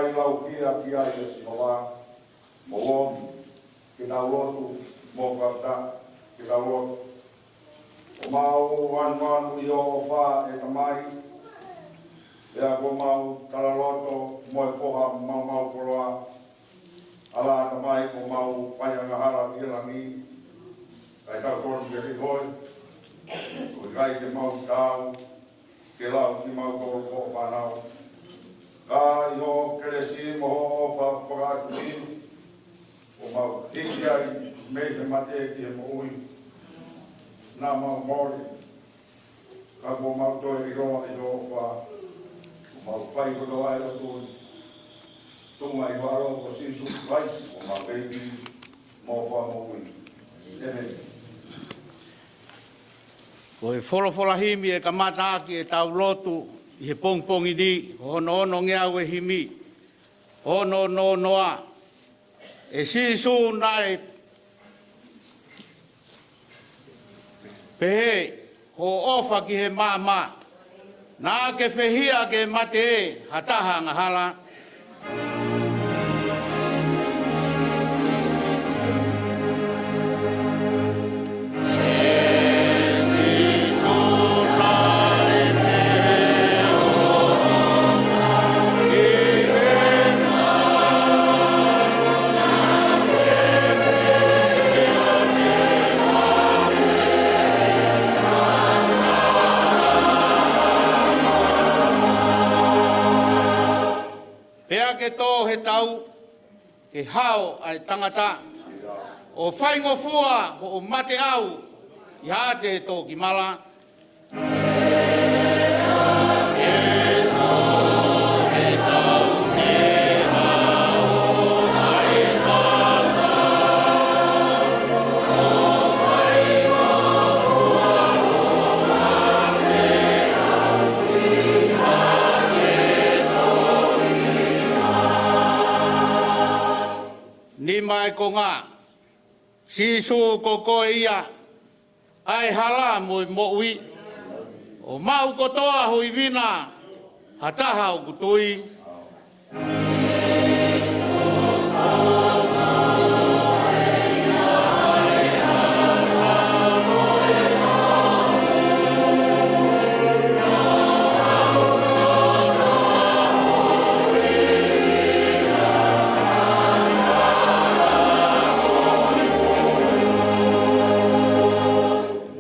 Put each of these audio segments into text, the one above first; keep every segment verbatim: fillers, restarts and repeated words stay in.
Fai lau kia ki ai ʻe Sihova, mo omi, ke tau lotu, mo kata, ke tau lotu. ʻOku mau ʻanuʻanu ʻi ho ʻofa ʻe Tamai, pea ʻoku mau talaloto mo e foha maumau koloa, ʻAlā Tamai, ʻoku mau fai angahala ʻi he langi, kae tau tonu ke sihoe, ʻoku ʻikai ke mau taau, ke lau kimautolu ko e fānau. Ka ʻi ho kelesi mo ho ʻofa fakaʻatupulu, ʻoku mau hiki ai mei he mate ki he moʻui. Naʻa mau mole, ka kuo mau toe ʻiloa ʻi ho ʻofa. ʻOku mau fai kotoa e lotu ni, tuʻunga ʻi ho ʻAlo ko Sīsū Kalaisi, ʻoku mau ʻEiki mo Fakamoʻui. ʻĒmeni. Ko e folofola himi ʻe kamata ʻaki ʻetau lotu ʻi he pongipongi ni, ko hono onongeau e himi, ono noa noa. ʻE Sīsū, naʻe pehē hoʻo ʻofa ki he maama, naʻa ke fehiʻa ke mate ha taha angahala. Pea ke tō he tau, ke hao ʻa e tangata, ʻo faingofua hoʻo mate ʻau ʻi haʻate tōkimala. Nima e konga. Sīsū, ko koe ia ʻa e hala mo e moʻui, ʻoku maʻu kotoa ho ivi na ha taha ʻoku tui.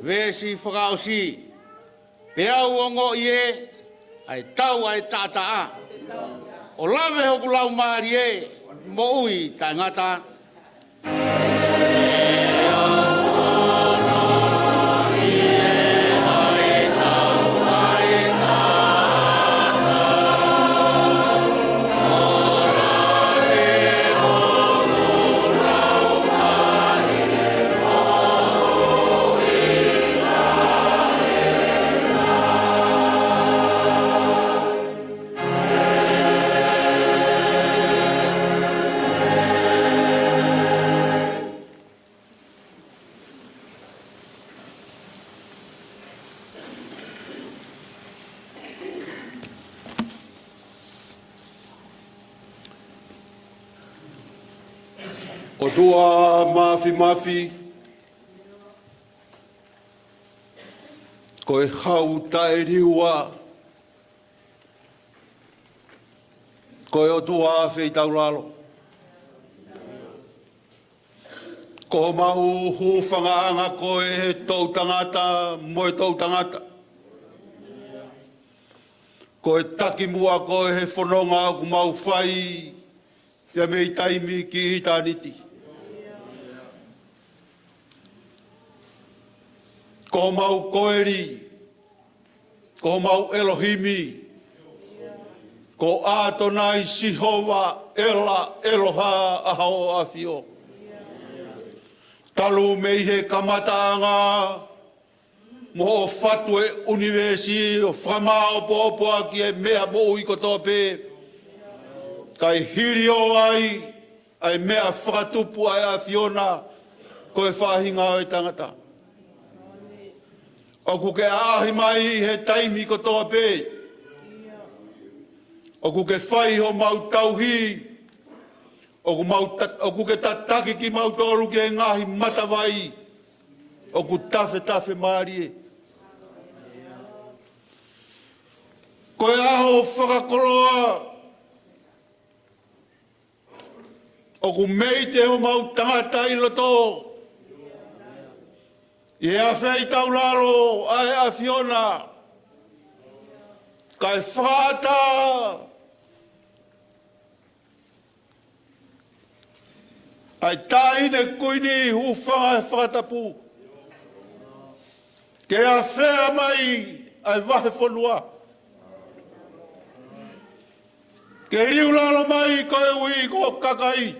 Veesi fakaʻosi. Pea u ongoʻi ē ʻa e tau ʻa e taʻataʻa, ʻo lave hoku laumālie moʻui taʻengata. ʻOtua Māfimafi, ko e Hau taʻeliua, ko e ʻOtua feitaulalo. Ko homau hūfangaʻanga koe he toʻutangata mo e toʻutangata. Ko e takimuʻa koe he fononga ʻoku mau fai, pea mei taimi ki ʻitāniti. Ko homau koeli, ko homau ʻElohimi, ko ʻAtonai Sihova ʻEla ʻEloha ʻa hoʻo ʻAfio. Talu mei he kamataʻanga mo hoʻo fatu e ʻunivēsi ʻo fakamāʻopoʻopo ʻaki e meʻa moʻui kotoa pē, kae hiliō ai ʻa e meʻa fakatupu ʻa e ʻAfiona, ko e faʻahinga ʻo e tangata. ʻOku ke ʻaʻahi mai he taimi kotoa pē. ʻOku ke fai homau tauhi, ʻoku mau ta-, ʻoku ke tataki kimautolu ki he ngaahi matavai ʻoku tafetafe mālie. Ko e ʻaho fakakoloa, ʻoku mei te homau tangata ʻi loto, ʻi he afeitaulalo ʻa e ʻAfiona, kae fakaʻatā ʻa e Taʻahine Kuini, hūfanga he fakatapu, ke afea mai ʻa e vahefonua, ke liulalo mai koeʻuhi ko ho kakai.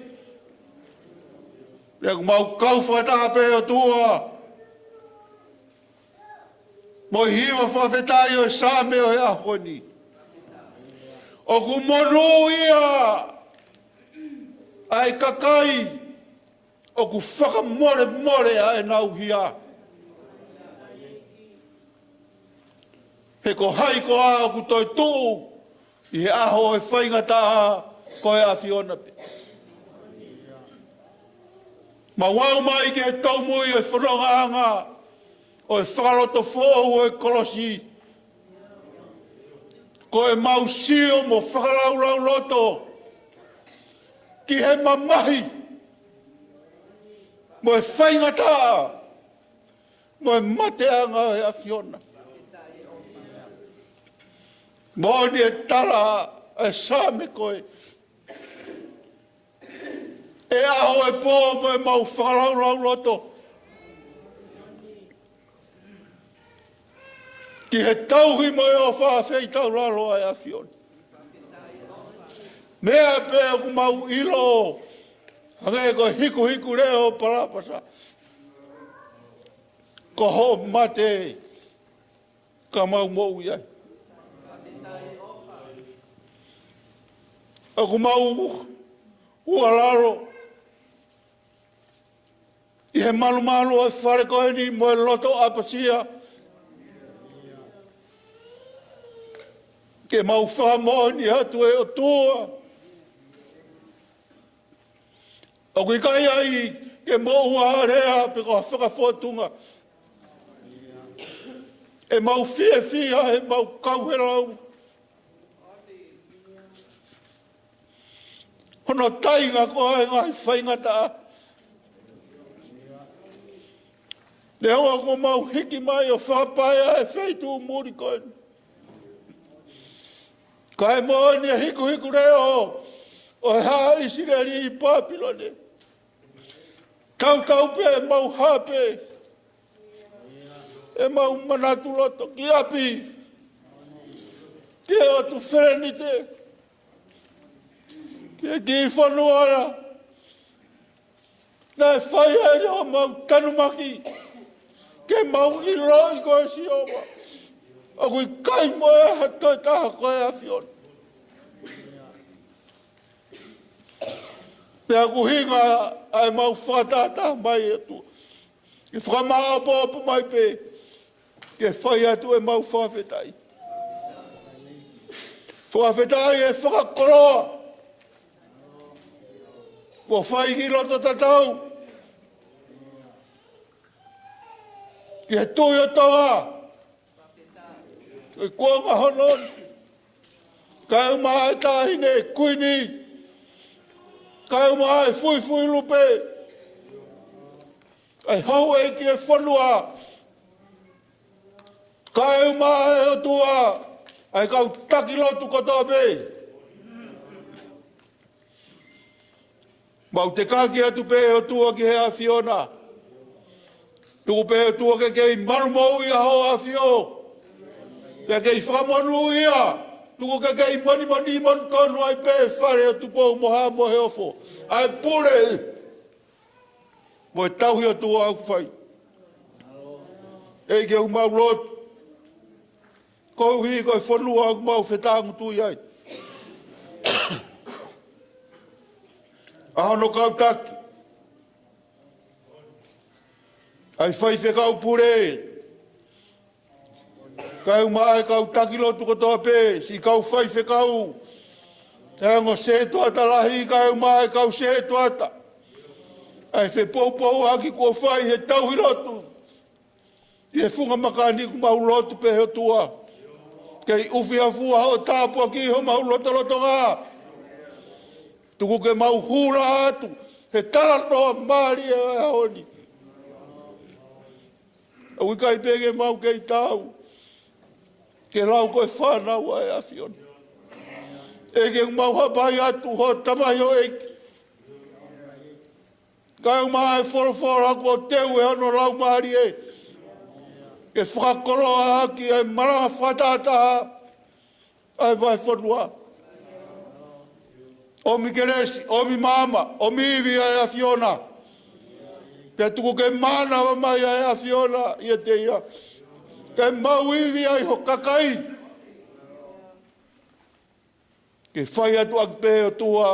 Pea ʻoku mau kau fakataha pē, ʻOtua, mo e hiva fakafetaʻi ʻo e Saame ʻo e ʻaho ni. ʻOku monūʻia ʻa e kakai ʻoku fakamolemole ʻa ʻenau hia. He ko hai koā ʻoku toetuʻu ʻi he ʻaho ʻo e faingataʻa, ko e ʻAfiona pē. Mau aʻu mai ki he taumuʻa ʻo e fonongaʻanga ʻo e fakalotofoʻou ʻo e kolosi, ko ʻemau sio mo fakalaulauloto ki he mamahi mo e faingataʻa mo e mateʻanga ʻo e ʻAfiona. Moʻoni e tala ʻa e Saame ko e, ʻE ʻaho e pō mo ʻemau fakalaulauloto ki he tauhi mo e ʻofa afeitaulalo ʻa e ʻAfiona. Meʻa pē ʻoku mau ʻilo, hangē ko e hikuhiku leʻo ʻo Palapasa, ko hoʻo mate ka mau moʻui ai. ʻOku mau ʻuhalalo ʻi he malumalu ʻo e fale ko eni mo e loto ʻapasia, ke mau fakamoʻoni atu, ʻe ʻOtua, ʻoku ʻikai ai ke moʻua ha lea pe ko ha fakafōtunga. ʻEmau fiefia, ʻemau kau he lau hono taʻinga ko ē ʻa e ngaahi faingataʻa. Neongo kuo mau hiki mai ʻo fakapaea e feituʻu muli ko eni, kae moʻoni e hikuhiku leʻo ʻo e haʻa ʻIsileli ʻi Papilone. Tautau pē ʻemau hape, ʻemau manatu loto ki ʻapi, ki he ʻotu Felenite, ki he kiʻi fonua naʻe fai ai homau tanumaki, ke mau ʻiloʻi ko e Sihova. ʻOku ʻikai mo ha toe taha, ko e ʻAfiona. Pea ʻoku ʻuhinga ʻa ʻemau fakatahataha mai, ʻOtua, ke fakamāʻopoʻopo mai pē, ke fai atu ʻemau fakafetaʻi. Fakafetaʻi e fakakoloa kuo fai ki loto tatau ki he Tuʻi ʻo Tonga, ko e kuonga hono, kaeʻumaʻā e Taʻahine Kuini, kaeʻumaʻā e Fuifui Lupe, ʻa e houʻeiki e fonua, kaeʻumaʻā, ʻe ʻOtua, ʻa e kau taki lotu kotoa pē. Mau tekaki atu pē, ʻOtua, ki he ʻAfiona. Tuku pē, ʻOtua, ke kei malumoʻui ʻa Hoʻo ʻAfio, pea kei fakamonūʻia. Tuku ke kei monimoni monū tonu ai pē e fale ʻo Tupou mo Haʻa Moheofo, ʻa e pule mo e tauhi, ʻOtua, ʻoku fai. ʻEiki, ʻoku mau lotu koeʻuhi ko e fonua ʻoku mau fetāngutuʻi ai, ʻa hono kau taki, ʻa e faifekau pule, kaeʻumaʻā e kau taki lotu kotoa pē, siʻi kau faifekau, ʻa e ongo sētuata lahi kae ʻumaʻā e kau sētuata. ʻA e fepoupouaki kuo fai he tauhi lotu ʻi he funga maka ni, ʻoku mau lotu pē ʻOtua, kei ʻufiʻafua hoʻo tāpuaki ʻi homau lotolotonga. Tuku ke mau hū atu he talanoa mālie ʻo e ʻaho ni. ʻOku ʻikai pē ke mau kei taau ke lau ko e fānau ʻa e ʻAfiona. ʻEiki, ʻoku mau hapai atu ho tamaioʻeiki, kae ʻumaʻā e folofola kuo teu ʻe hono Laumālie ke fakakoloa ʻaki ʻa e malanga fakatātā ʻa e vahefonua. ʻOmi kelesi, ʻomi maama, ʻomi ivi ʻa e ʻAfiona. Pea tuku ke mānava mai ʻa e ʻAfiona ʻiate ia, ke mau ivi ai ho kakai, ke fai atu ʻaki pē ʻOtua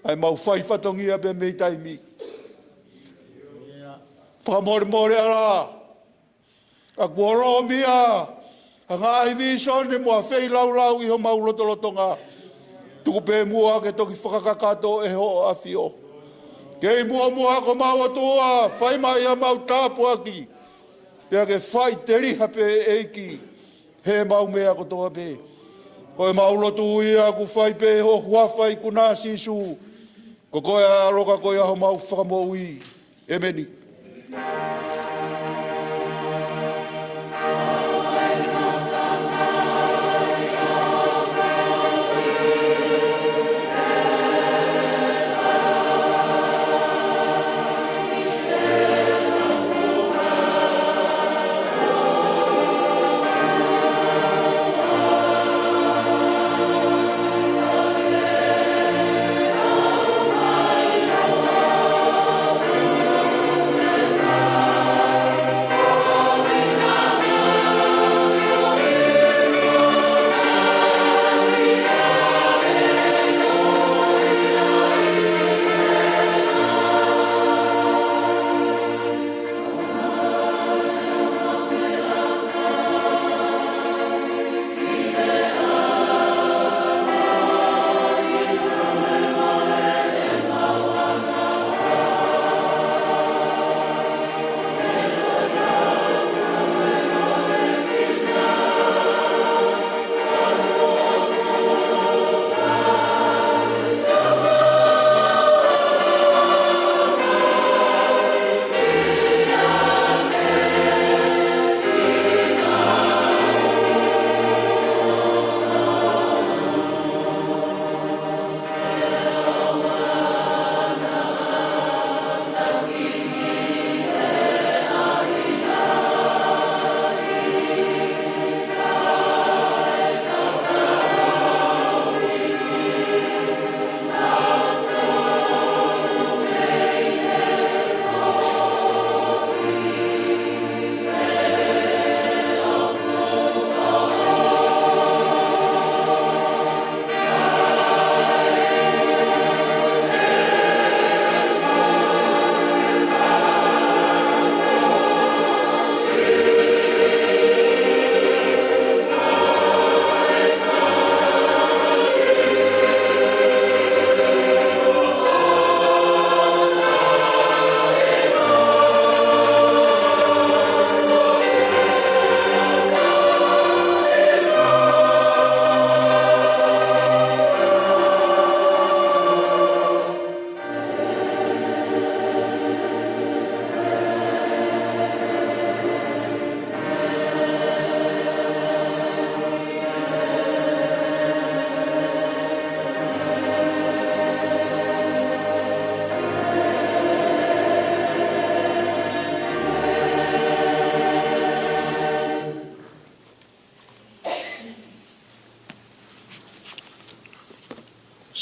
ʻa e mau fai fatongia pē mei taimi. Fakamolemole ʻa e ʻa kuo lōmia ʻa e ngaahi vīsone mo e feilaulau ʻi homau lotolotonga. Tuku pē muʻa ke toki fakakakato ʻe hoʻo ʻAfio. Kei muʻomuʻa ko homau ʻOtua, fai mai ʻa e mau tāpuaki, pea ke fai teliha pē ʻEiki ʻemau meʻa kotoa pē. Ko ʻemau lotu ia ʻoku fai pē ʻi ho huafa ʻi he huafa ʻo Sīsū. Ko koe ʻa e ʻAlo ka ko ia homau Fakamoʻui. ʻEmeni.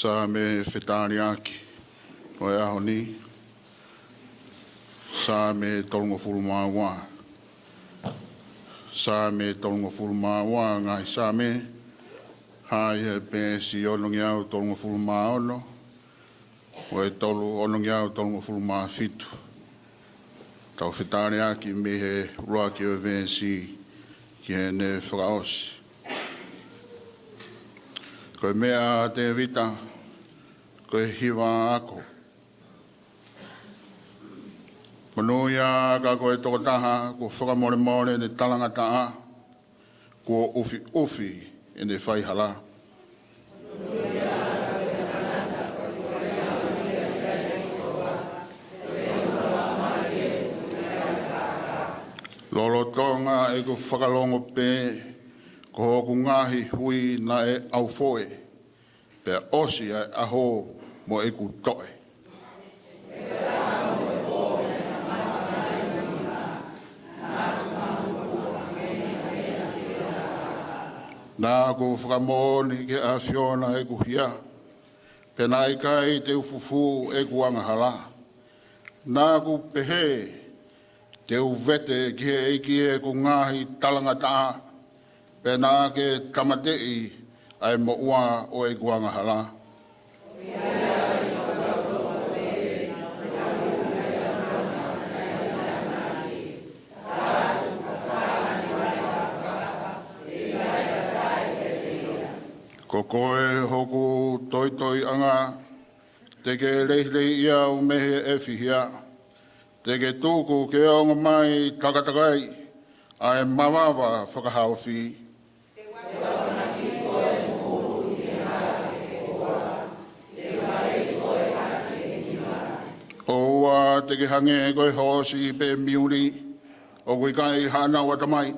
Saame fetaliʻaki ʻo e ʻaho ni. Saame tolungofulu mā ua. Saame tolungofulu mā ua, ngaahi Saame, hā ʻi he peesi onongeau tolungofulu mā ono, ʻo e tolu onongeau tolungofulu mā fitu. Tau fetaliʻaki mei he ʻuluaki ʻo e veesi ki heʻene fakaʻosi. Ko e meʻa ʻa Tēvita, ko e hiva ako. Monūʻia ka ko e tokotaha kuo fakamolemole ʻene talangataʻa, kuo ʻufiʻufi ʻene faihala. Lolotonga ʻeku fakalongo pē, ko hoku ngaahi hui naʻe ʻaufoʻe, pea ʻosi ʻa e ʻaho mo ʻeku toʻe. Naʻa ku fakamoʻoni ki he ʻAfiona ʻeku hia, pea naʻe ʻikai te u fufū ʻeku angahala. Naʻa ku pehē, te u vete ki he ʻEiki ʻeku ngaahi talangataʻa, pea naʻa ke tāmateʻi ʻa e moʻua ʻo ʻeku angahala. Ko koe hoku toitoiʻanga, te ke lehilehiʻi au mei he ʻefihia. Te ke tuku ke ongo mai takatakai ʻa e mavava fakahaofi. ʻOua te ke hangē ko e hoosi pe miuli, ʻoku ʻikai haʻanau ʻatamai.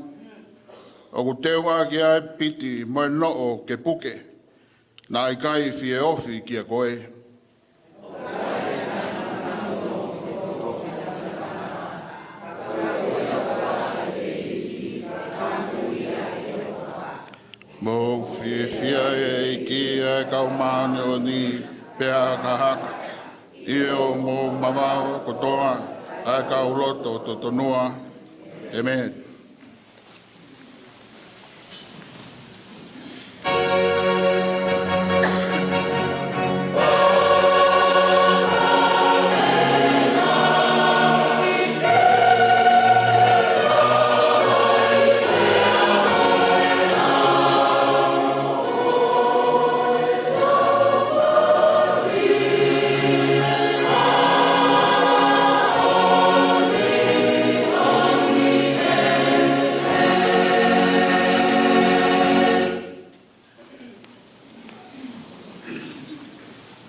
ʻOku teuʻaki ʻa e piti mo e noʻo ke puke. Naʻe ʻikai fie ofi kia koe. Mou fiefia ʻi he ʻEiki ʻa e kau māʻoniʻoni pea ka haka. ʻIo, mou mavahe kotoa ʻa e kau loto totonua. ʻĒmeni.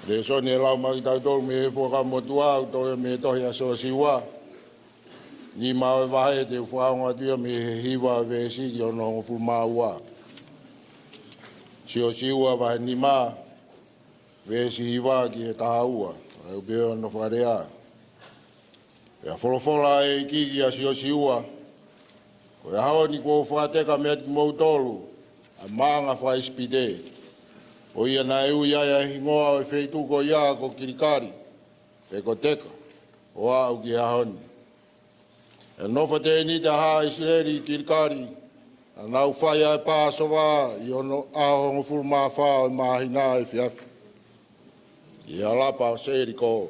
Lēsoni ʻe lau maʻa kitautolu mei he Fuakava Motuʻa, ʻoku toʻo ia mei he tohi ʻa Siosiua. Nima ʻo e vahe te u fakaongo atu ia mei he hiva veesi ki hono hongofulu mā ua. Siosiua vahe nima, veesi hiva ki he taha ua. ʻOku pehē hono fakalea. Pea folofola ʻa e ʻEiki kia Siosiua, ko e ʻaho ni kuo u fakateka meiate kimoutolu ʻa e māʻanga faka-ʻIsipite, ko ia naʻe ui ai ʻa e hingoa ʻo e feituʻu ko ia ko Kilikali, pe ko Teka, ʻo aʻu ki he ʻaho ni. ʻE nofo tēniti ʻa haʻa ʻIsileli ʻi Kilikali, ʻo nau fai ʻa e Pāsova ʻi hono ʻaho hongofulu mā fā ʻo e māhina efiafi, ʻi he ʻalapa ʻo Seliko.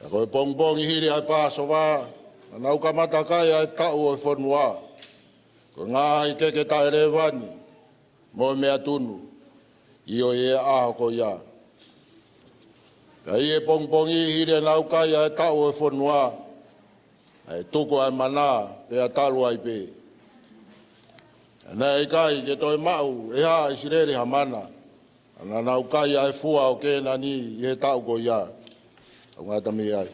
Pea ko e pongipongi hili ʻa e Pāsova, ʻo nau kamata kai ʻa e taʻu ʻo e fonua, ko e ngaahi keke taʻelēvani mo e meʻatunu, ʻio, ʻi he ʻaho ko ia. Pea ʻi he pongipongi hili ʻenau kai ʻa e taʻu ʻo e fonua, naʻe tuku ʻa e mana, pea talu ai pē. Naʻe ʻikai ke toe maʻu ʻe haʻa ʻIsileli ha mana, naʻa nau kai ʻa e fua ʻo Kēnani ʻi he taʻu ko ia. ʻOku ngata mei ai.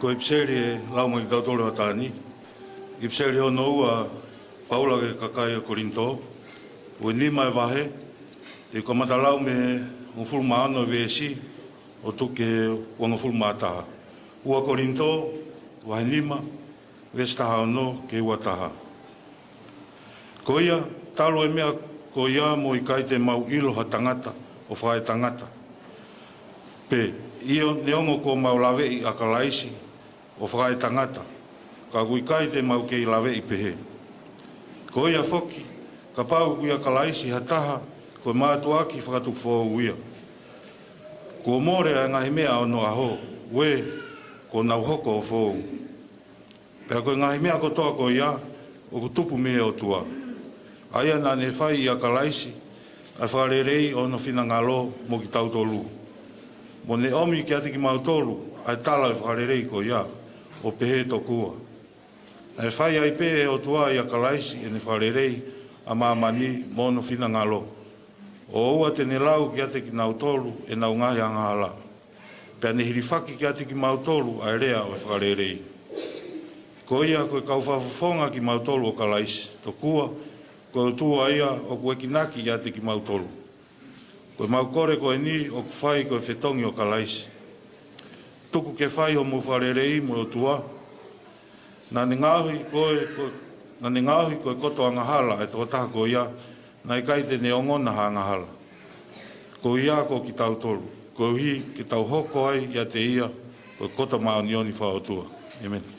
Ko e ʻipiseli ʻe lau mai kiate kitautolu ʻi he ʻaho ni, ʻipiseli hono ua ʻa Paula ki he kakai ʻo Kolinitō, ʻoku nima e vahe, te u kamata lau mei he hongofulu mā ono veesi ʻo tuku ki he uangofulu mā taha. Ua Kolinitō, vahe nima, veesi taha ono ki he ua taha. Ko ia, talu e meʻa ko ia mo ʻikai te mau ʻilo ha tangata ʻo fakaetangata. Pea ʻio, neongo kuo mau laveʻi ʻa Kalaisi ʻo fakaetangata, ka ʻoku ʻikai te mau kei laveʻi pehē. Ko ia foki, kapau ʻoku ʻia Kalaisi ha taha, ko e mātuʻaki fakatuʻufoʻou ia. Kuo mole ʻa e ngaahi meʻa ʻo onoʻaho, ʻuē, kuo nau hoko ʻo foʻou. Pea ko e ngaahi meʻa kotoa ko ia, ʻoku tupu mei he ʻOtua, ʻa ia naʻa ne fai ʻia Kalaisi ʻa e fakalelei ʻo hono finangalo mo kitautolu. Mo ne ʻomi kiate kimautolu ʻa e tala ʻo e fakalelei ko ia, ʻo pehē tokua, naʻe fai ai pē ʻe he ʻOtua ʻia Kalaisi ʻene fakalelei ʻa māmani mo hono finangalo, ʻo ʻoua te ne lau kiate kinautolu ʻenau ngaahi angahala. Pea ne hilifaki kiate kimautolu ʻa e lea ʻo e fakalelei. Ko ia, ko e kau fakafofonga kimautolu ʻo Kalaisi, tokua ko e ʻOtua ia ʻoku ekinaki ʻiate kimautolu. Ko ʻemau kole ko eni ʻoku fai ko e fetongi ʻo Kalaisi. Tuku ke fai homou fakalelei mo e ʻOtua. Naʻa ne ngaohi ko e, ko, naʻa ne ngaohi ko e koto angahala ʻa e tokotaha ko ia, naʻe ʻikai te ne ongona ha angahala. Ko ia ko kitautolu, koeʻuhi ke tau hoko ai ʻiate ia ko e koto māʻoniʻoni fakaʻotua. ʻĒmeni.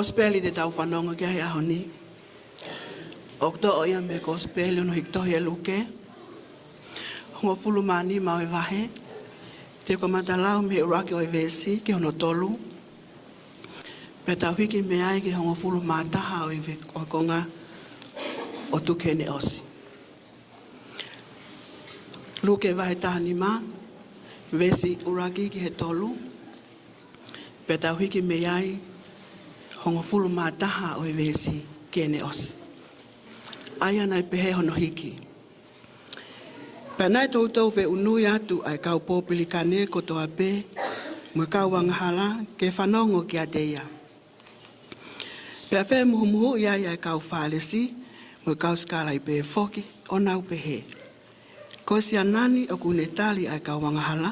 Kosipeli te tau fanongo ki ai he ʻaho ni, ʻoku toʻo ia mei he Kosipeli hono hiki tohi ʻe Luke, hongofulu mā nima ʻo e vahe. Te u kamata lau mei he ʻuluaki ʻo e veesi ki hono tolu, pea tau hiki mei ai ki he hongofulu mā taha ʻo e ve-, ʻo e konga ʻo tuku heʻene ʻosi. Luke vahe taha nima, veesi ʻuluaki ki he tolu, pea tau hiki mei ai hongofulu mā taha ʻo e veesi ki heʻene ʻosi. ʻA ia naʻe pehē hono hiki: Pea naʻe toutou feʻunui atu ʻa e kau pōpilikane kotoa pē mo e kau angahala ke fanongo kiate ia. Pea femuhumuhuʻi ai ʻa e kau Fālesi mo e kau sikalaipe foki, ʻo nau pehē, Ko e siana ni ʻoku ne tali ʻa e kau angahala,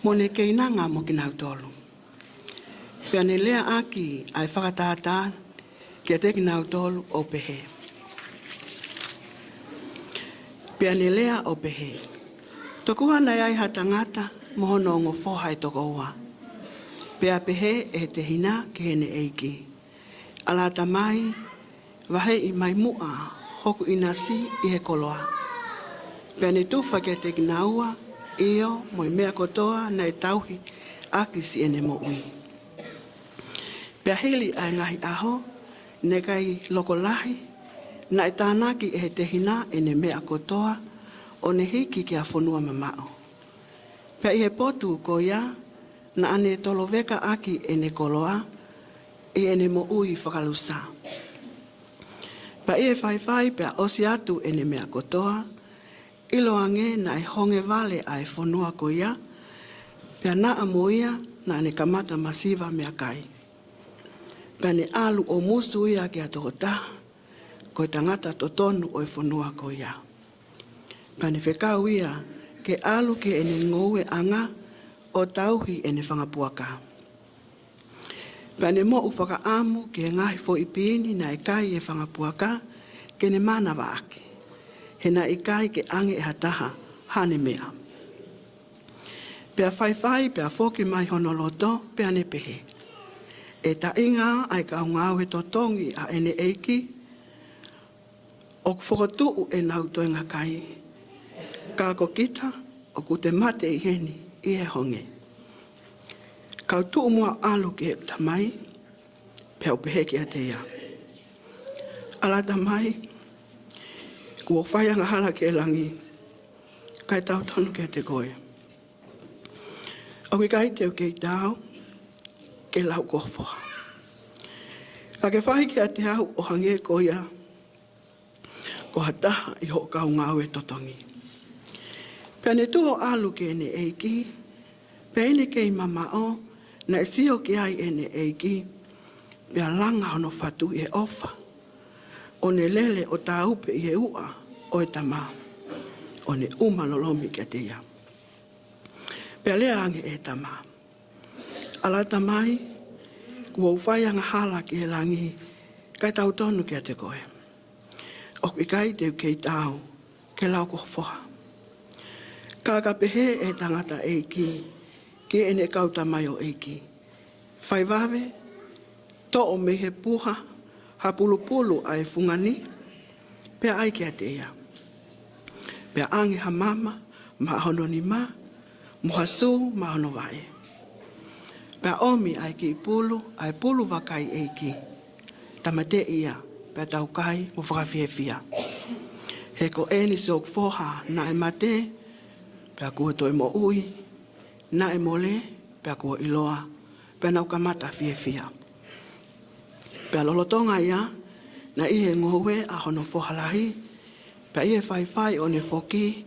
mo ne keinanga mo kinautolu. Pea ne leaʻaki ʻa e fakatātā kiate kinautolu ʻo pehē. Pea ne lea ʻo pehē, Tuku ā naʻe ai ha tangata mo hono ongo foha ʻe toko ua. Pea pehē ʻe he tehina ki heʻene ʻeiki, ʻAla tamai, vaheʻi mai muʻa hoku ʻinasi ʻi he koloa. Pea ne tufa kiate kinaua, ʻio, mo e meʻa kotoa naʻe tauhi ʻaki siʻene moʻui. Pea hili ʻa e ngaahi ʻaho, naʻe ʻikai loko lahi, naʻe tānaki ʻe he tehina ʻene meʻa kotoa, ʻo ne hiki ki ha fonua mamaʻo. Pea ʻi he potu ko ia, naʻa ne tolovekaʻaki ʻene koloa ʻi heʻene moʻui fakalusa. Pea ʻi he faifai pea ʻosi atu ʻene meʻa kotoa, ʻiloange naʻe honge vale ʻa e fonua ko ia, pea naʻa mo ia naʻa ne kamata masiva meʻakai. Pea ne ʻalu ʻo musu ia ki ha tokotaha, ko e tangata totonu ʻo e fonua ko ia. Pea ne fekau ia ke ʻalu ki heʻene ngoueʻanga ʻo tauhi ʻene fanga puaka. Pea ne moʻu fakaʻamu ki he ngaahi foʻi piini naʻe kai ʻe he fanga puaka ke ne mānavaʻaki, he naʻe ʻikai ke ʻange ʻe ha taha haʻane meʻa. Pea faifai pea foki mai hono loto, pea ne pehē, ʻE taʻinga ʻa e kau ngāue totongi ʻa ʻene ʻeiki, ʻoku fokotuʻu ʻenau toenga kai, ka ko kita ʻoku te mate ʻi heni ʻi he honge. Kau tuʻu muʻa ʻo ʻalu ki heʻeku tamai, pea u pehē kiate ia, ʻAla tamai, kuo u fai angahala ki he langi, kae tautonu kiate koe. ʻOku ʻikai te u kei taau ke lau ko ho foha. Ka ke fai kiate au ʻo hangē ko ia ko ha taha ʻi hoʻo kau ngāue totongi. Pea ne tuʻu ʻo ʻalu ki heʻene ʻeiki, pea ʻi heʻene kei mamaʻo, naʻe sio ki ai ʻene ʻeiki, pea langa hono fatu ʻi he ʻofa, ʻo ne lele ʻo tāupe ʻi he uʻa ʻo e tama, ʻo ne ʻuma lolomi kiate ia. Pea lea ange ʻe he tama, ʻAla tamai, kuo u fai angahala ki he langi, kae tautonu kiate koe. ʻOku ʻikai te u kei taau ke lau ko ho foha. Ka ka pehē ʻe he tangata ʻeiki ki heʻene kau tamaioʻeiki, Fai vave, toʻo mei he puha ha pulupulu ʻa e fungani, pea ʻai kiate ia. Pea ʻange ha mama maʻa hono nima, mo ha sū maʻa hono vaʻe. Pea ʻomi ʻa e kiʻi pulu ʻa e pulu vakai ʻeiki, tāmateʻi ia, pea tau kai mo fakafiefia. He ko eni siʻoku foha naʻe mate, pea kuo toe moʻui, naʻe mole, pea kuo ʻiloa, pea naʻa ku kamata fiefia. Pea lolotonga ia, naʻe ʻi he ngoue ʻa hono foha lahi, pea ʻi he faifai ʻo ne foki,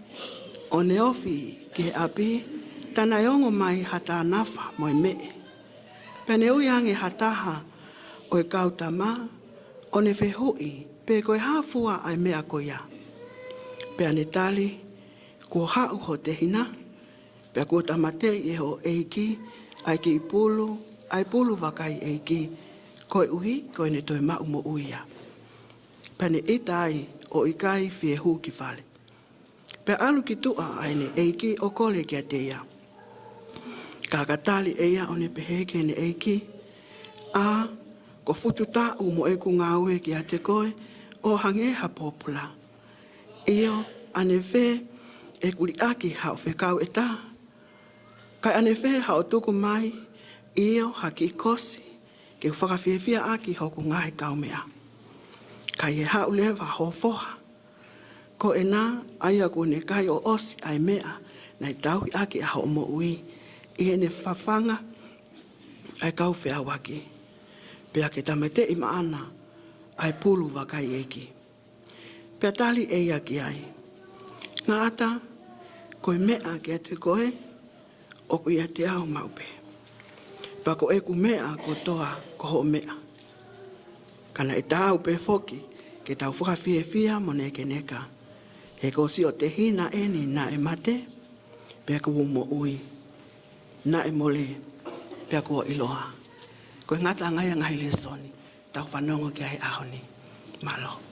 ʻo ne ofi ki he ʻapi, tā naʻe ongo mai ha tānafa mo e meʻe. Pea ne ui ange ha taha ʻo e kau tama, ʻo ne fehuʻi pe ko e hā fua ʻa e meʻa ko ia. Pea ne tali, Kuo haʻu ho tehina, pea kuo tāmateʻi ʻe hoʻo ʻeiki ʻa e kiʻi pulu ʻa e pulu vakai ʻeiki, koeʻuhi ko ʻene toe maʻu moʻui ia. Pea ne ʻita ai ʻo ʻikai fie hū ki fale. Pea ʻalu ki tuʻa ʻa ʻene ʻeiki ʻo kole kiate ia. Ka ka tali ʻe ia ʻo ne pehē ki heʻene ʻeiki, ʻĀ, Ko e fuʻu taʻu mo ʻeku ngāue kiate koe ʻo hangē ha pōpula. ʻIo, ʻanefē ʻeku liʻaki haʻo fekau ʻe taha? Kae ʻanefē haʻo tuku mai, ʻio, ha kiʻi kosi ke u fakafiefia ʻaki hoku ngaahi kaumeʻa? Ka ʻi he haʻu leva ho foha, ko ena, ʻa ia kuo ne kai ʻo ʻosi ʻa e meʻa naʻe tauhi ʻaki ʻa hoʻo moʻui, ʻi heʻene fafanga ʻa e kau feʻauaki, pea ke tāmateʻi maʻana ʻa e pulu vakaiʻeiki. Pea tali ʻe ia ki ai, Ngata, ko e meʻa kiate koe ʻoku ʻiate au maʻu pē, pea ko ʻeku meʻa kotoa ko hoʻo meʻa. Ka naʻe taau pē foki ke tau fakafiefia mo nekeneka, he ko siʻo tehina eni naʻe mate, pea kuo moʻui, naʻe mole, pea kuo ʻiloa. Ko e ngataʻanga ia ʻo e ngaahi lēsoni tau fanongo ki ai he ʻaho ni. Mālō.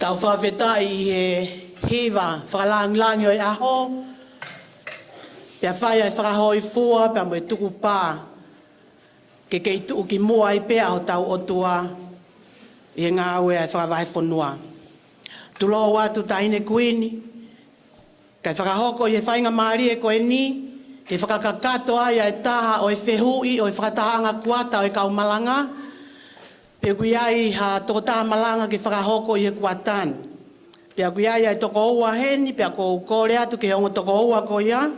Tau fakafetaʻi ʻi he hiva fakalāngilangi ʻo e ʻaho, pea fai ʻa e fakahōifua pea mo e tukupā ke kei tuʻu ki muʻa ai pē ʻa hotau ʻOtua ʻi he ngāue ʻa e fakavahefonua. Tulou atu Taʻahine Kuini, kae fakahoko ʻi he faingamālie ko eni ke fakakakato ai ʻa e taha ʻo e fehuʻi ʻo e fakatahaʻanga kuata ʻo e kau malanga, pe ʻoku ʻi ai ha tokotaha malanga ke fakahoko ʻi he kuata ni. Pea ʻoku ʻi ai ʻa e tokoua heni, pea ʻoku ou kole atu ki he ongo tokoua ko ia,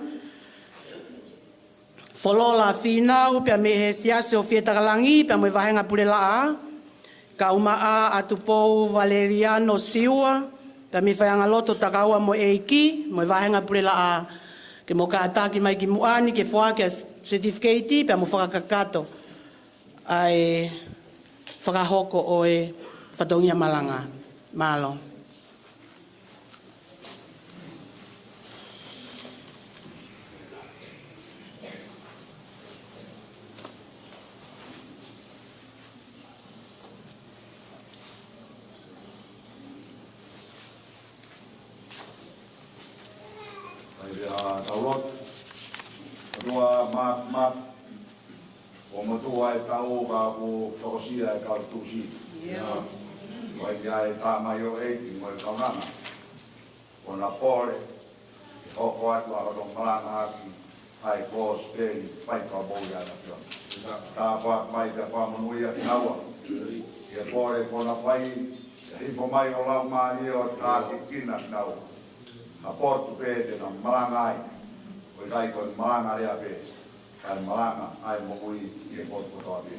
Folola Fīnau, pea mei he Siasi ʻo Fietakalani, pea mo e Vāhenga Pulelaʻā, kae ʻumaʻā ʻa Tupou Valeliano Siua, pea mei he Faiʻanga Lotu Takaua mo e ʻEiki, mo e Vāhenga Pulelaʻā, ke mou kātaki mai ki muʻa ni ke foaki ʻa e certificate, pea mou fakakakato ʻa e fakahoko ʻo e fatongia malanga. Mālō. ʻAi, ʻa, tau lotu. ʻOtua Māfimafi, ʻoku motuʻa e taʻu ka kuo tokosia e kau tusi. ʻIo. ʻOku ʻi ai e tamaioʻeiki mo e kaunanga. ʻOku na pole ke hoko atu ʻa hono malangaʻaki ʻa e kosipeli, fai fakamoʻui ʻa e ʻAfiona. Tāpuaki atu mai pea fakamonūʻia kinaua ʻi he pole kuo na fai, pea hifo mai ho Laumālie ʻo tākiekina kinaua. Ha potu pē te na malanga ai, ʻo ʻikai ko e malanga lea pē, kae malanga ʻa e moʻui ʻi he potu kotoa pē.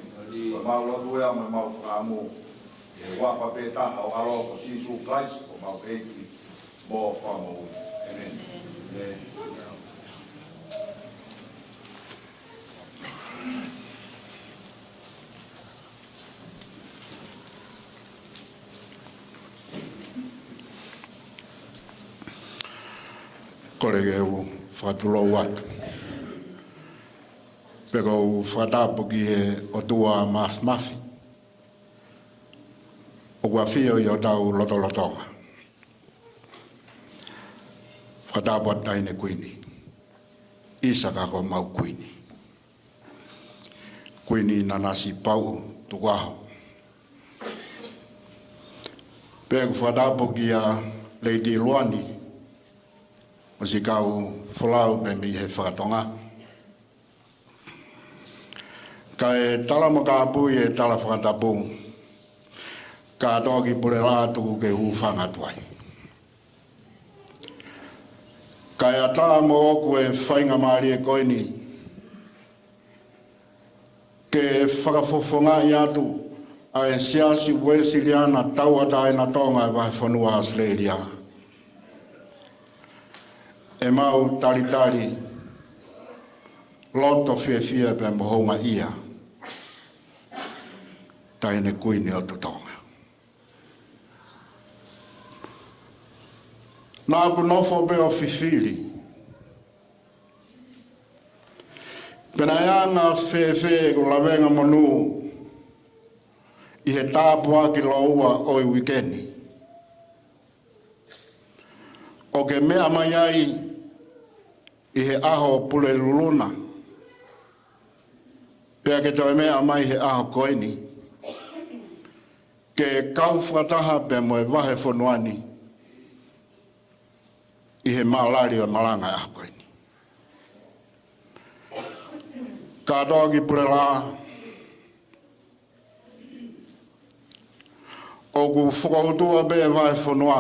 Ko ʻemau lotu ia mo ʻemau fakaʻamu ʻi he huafa pē taha ʻo ho ʻAlo ko Sīsū Kalaisi, ko homau ʻEiki mo Fakamoʻui. ʻĒmeni. Kole ke u fakatulou atu. Pea ʻoku ou fakatapu ki he ʻOtua Māfimafi ʻoku ʻafio ʻi hotau lotolotonga. Fakatapu atu Taʻahine Kuini, ʻIsaka ko homau Kuini, Kuini Nanasipauʻu Tukuʻaho. Pea ʻoku ou fakatapu kia Lady Luani, mo siʻi kau folau pea mei he fakatonga. Kae tala mo kāpui e tala fakatapu, kātoa ki Pulelaʻā tuku ke hūfanga atu ai. Kae ʻatā moʻoku e faingamālie ko eni ke fakafofongaʻi atu ʻa e Siasi Uēsiliana Tauʻatāina Tonga ʻi he Vahefonua ʻAositelēlia. ʻEmau talitali loto fiefia pea mo houngaʻia, Taʻahine Kuini ʻo Tonga. Naʻa ku nofo pē ʻo fifili pe naʻe anga fēfē ʻeku lavenga monū ʻi he tāpuaki lōua ʻo e uike ni, ʻo ke meʻa mai ai ʻi he ʻaho Pulelulu na, pea ke toe meʻa mai he ʻaho ko eni, ke kau fakataha pea mo e Vahefonua ni ʻi he maʻalali ʻo e malanga ʻo e ʻaho ko eni. Kātoa ki Pulelaʻā, ʻoku fokoutua pē ʻe he Vahefonua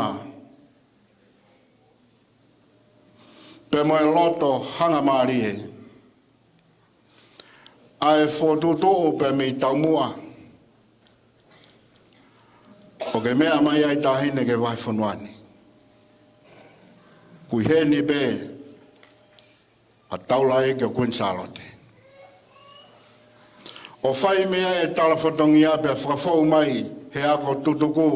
pea mo e loto hangamālie ʻa e fokotuʻutuʻu pea mei taumuʻa, ʻo ke meʻa mai ai Taʻahine ki he Vahefonua ni, ʻoku ʻi heni pē ʻa Taulaʻeiki ʻo Kuini Sālote, ʻo fai mei ai e tala fatongia pea fakafou mai he ako tutuku,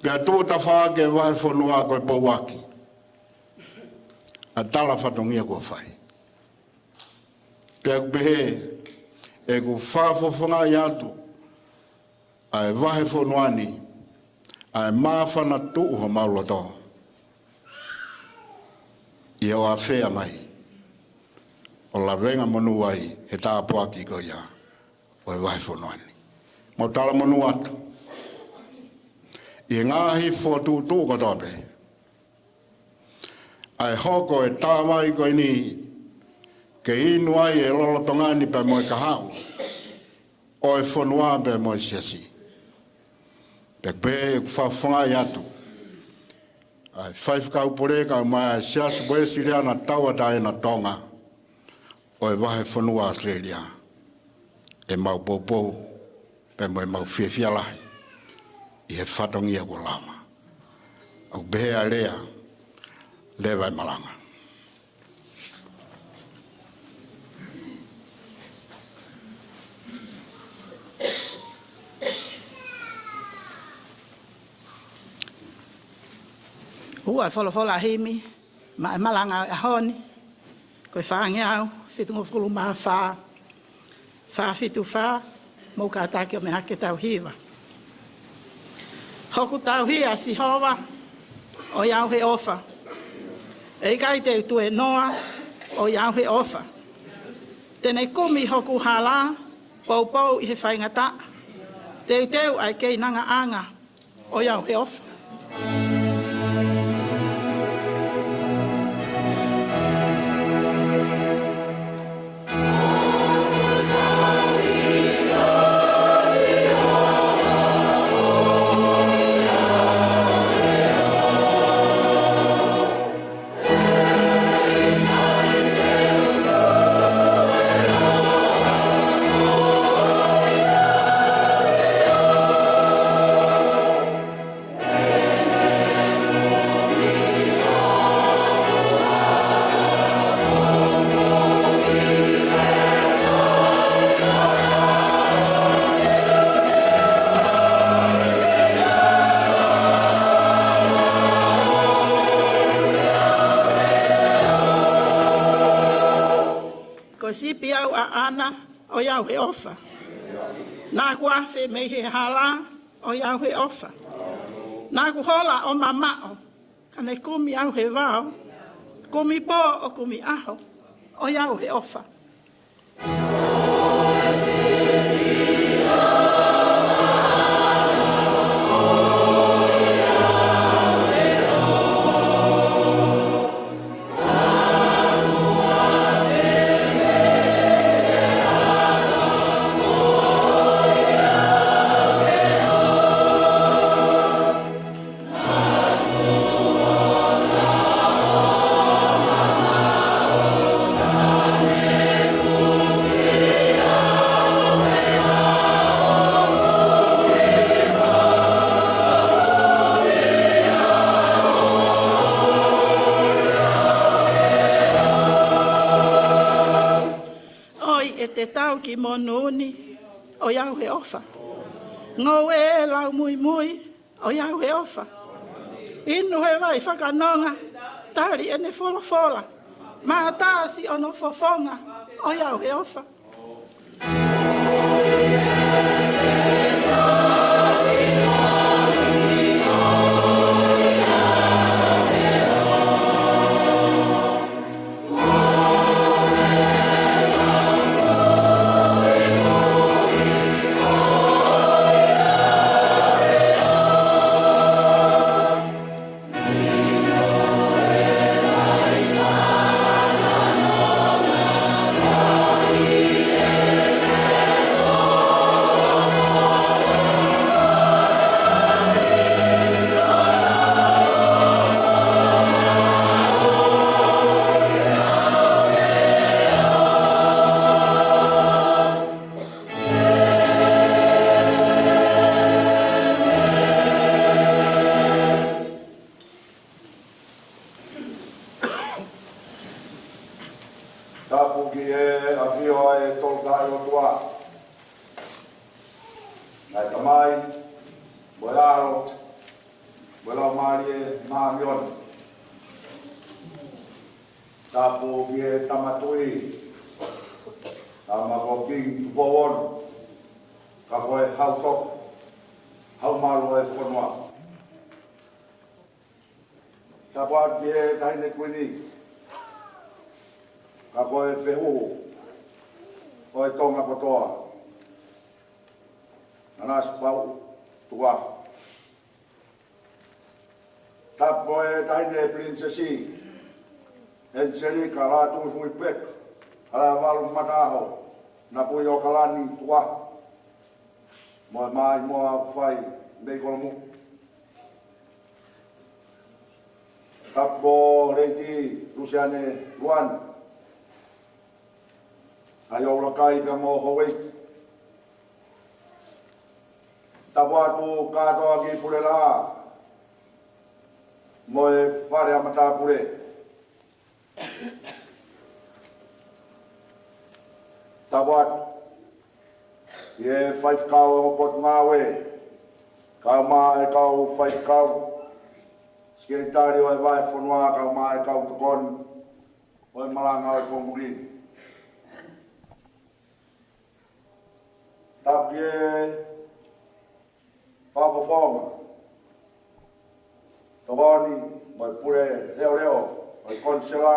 pea tuʻu tafaʻaki e Vahefonua ko e pouaki ʻa e tala fatongia kuo fai. Pea ʻoku pehē ʻeku fakafofongaʻi atu ʻa e Vahefonua ni ʻa e māfana tuʻu homau loto ʻi hoʻo afea mai ʻo lavengamonū ai he tāpuaki ko ia ʻo e vahefonua ni. Mau talamonū atu ʻi he ngaahi fokotuʻutuʻu kotoa pē, ʻa e hoko e tāvai ko eni ke inu ai e lolotonga ni pea mo e kahaʻu ʻo e fonua pea mo e siasi. Pea pē ʻoku fakafofongaʻi atu ʻa e faifekau pule kae ʻumaʻā e Siasi Uēsiliana Tauʻatāina Tonga ʻo e Vahefonua ʻAositelēlia, ʻemau poupou pea mo ʻemau fiefia lahi ʻi he fatongia kuo lava. ʻOku pehē ʻa e lea, leva e malanga. Ua e folofola himi maʻa e malanga ʻo e ʻaho ni, ko e fāngeau fitungofulu mā fā, fā fitu fā, mou kātaki ʻo mea ke tau hiva. Hoku tauhi ʻa Sihova, ʻoiauheʻofa. ʻE ʻikai te u tuēnoa, ʻoiauheʻofa. Te ne kumi hoku hala, poupou ʻi he faingataʻa. Teuteu ʻa e keinangaʻanga, ʻoiauheʻofa. Ko e sipi au ʻaʻana, ʻoiauheʻofa. Naʻa ku afe mei he hala, ʻoiauheʻofa. Naʻa ku hola ʻo mamaʻo, ka ne kumi au he vao. Kumi pō ʻo kumi ʻaho, ʻoiauheʻofa. ʻOi ʻe te tau ki monū ni, ʻoiauheʻofa. Ngoue lau muimui, ʻoiauheʻofa. Inu he vai fakanonga, tali ʻene folofola. Mātā siʻono fofonga, ʻoiauheʻofa. Tapu ki he ʻafio ʻa e Tolu-Tahaʻi-ʻOtua, ʻa e Tamai, mo e ʻAlo, mo e Laumālie Māʻoniʻoni. Tapu ki he Tama Tuʻi, Tama ko Kingi Tupou Ono, ka ko e Hau Toko, Hau Malu ʻo e fonua. Tapu atu ki he Taʻahine Kuini, ka ko e fehuhu ʻo e Tonga kotoa, Nanasipauʻu Tukuʻaho. Tapu ki he Taʻahine Pilinisesi Eniselika Lātūfuipeka Halaevalu Mataʻaho Napuiʻokalani Tukuʻaho, mo e maʻimoa ʻoku fai mei Kolomuʻa. Tapu ki he Lady Luseane Luani, ʻa e ʻuluaki pea mo e houʻeiki. Tapu atu kātoa ki he Pule Laʻā mo e Fale ʻa Matāpule. Tapu atu ki he faifekau ʻo e Potungāue, kaeʻumaʻā e kau faifekau, sekelitali ʻo e vahefonua, kaeʻumaʻā e kau tokoni ʻo e malanga ʻo e pongipongi ni. Tapu ki he fakafofonga, tokoni mo e pule leʻoleʻo ʻo e konisela,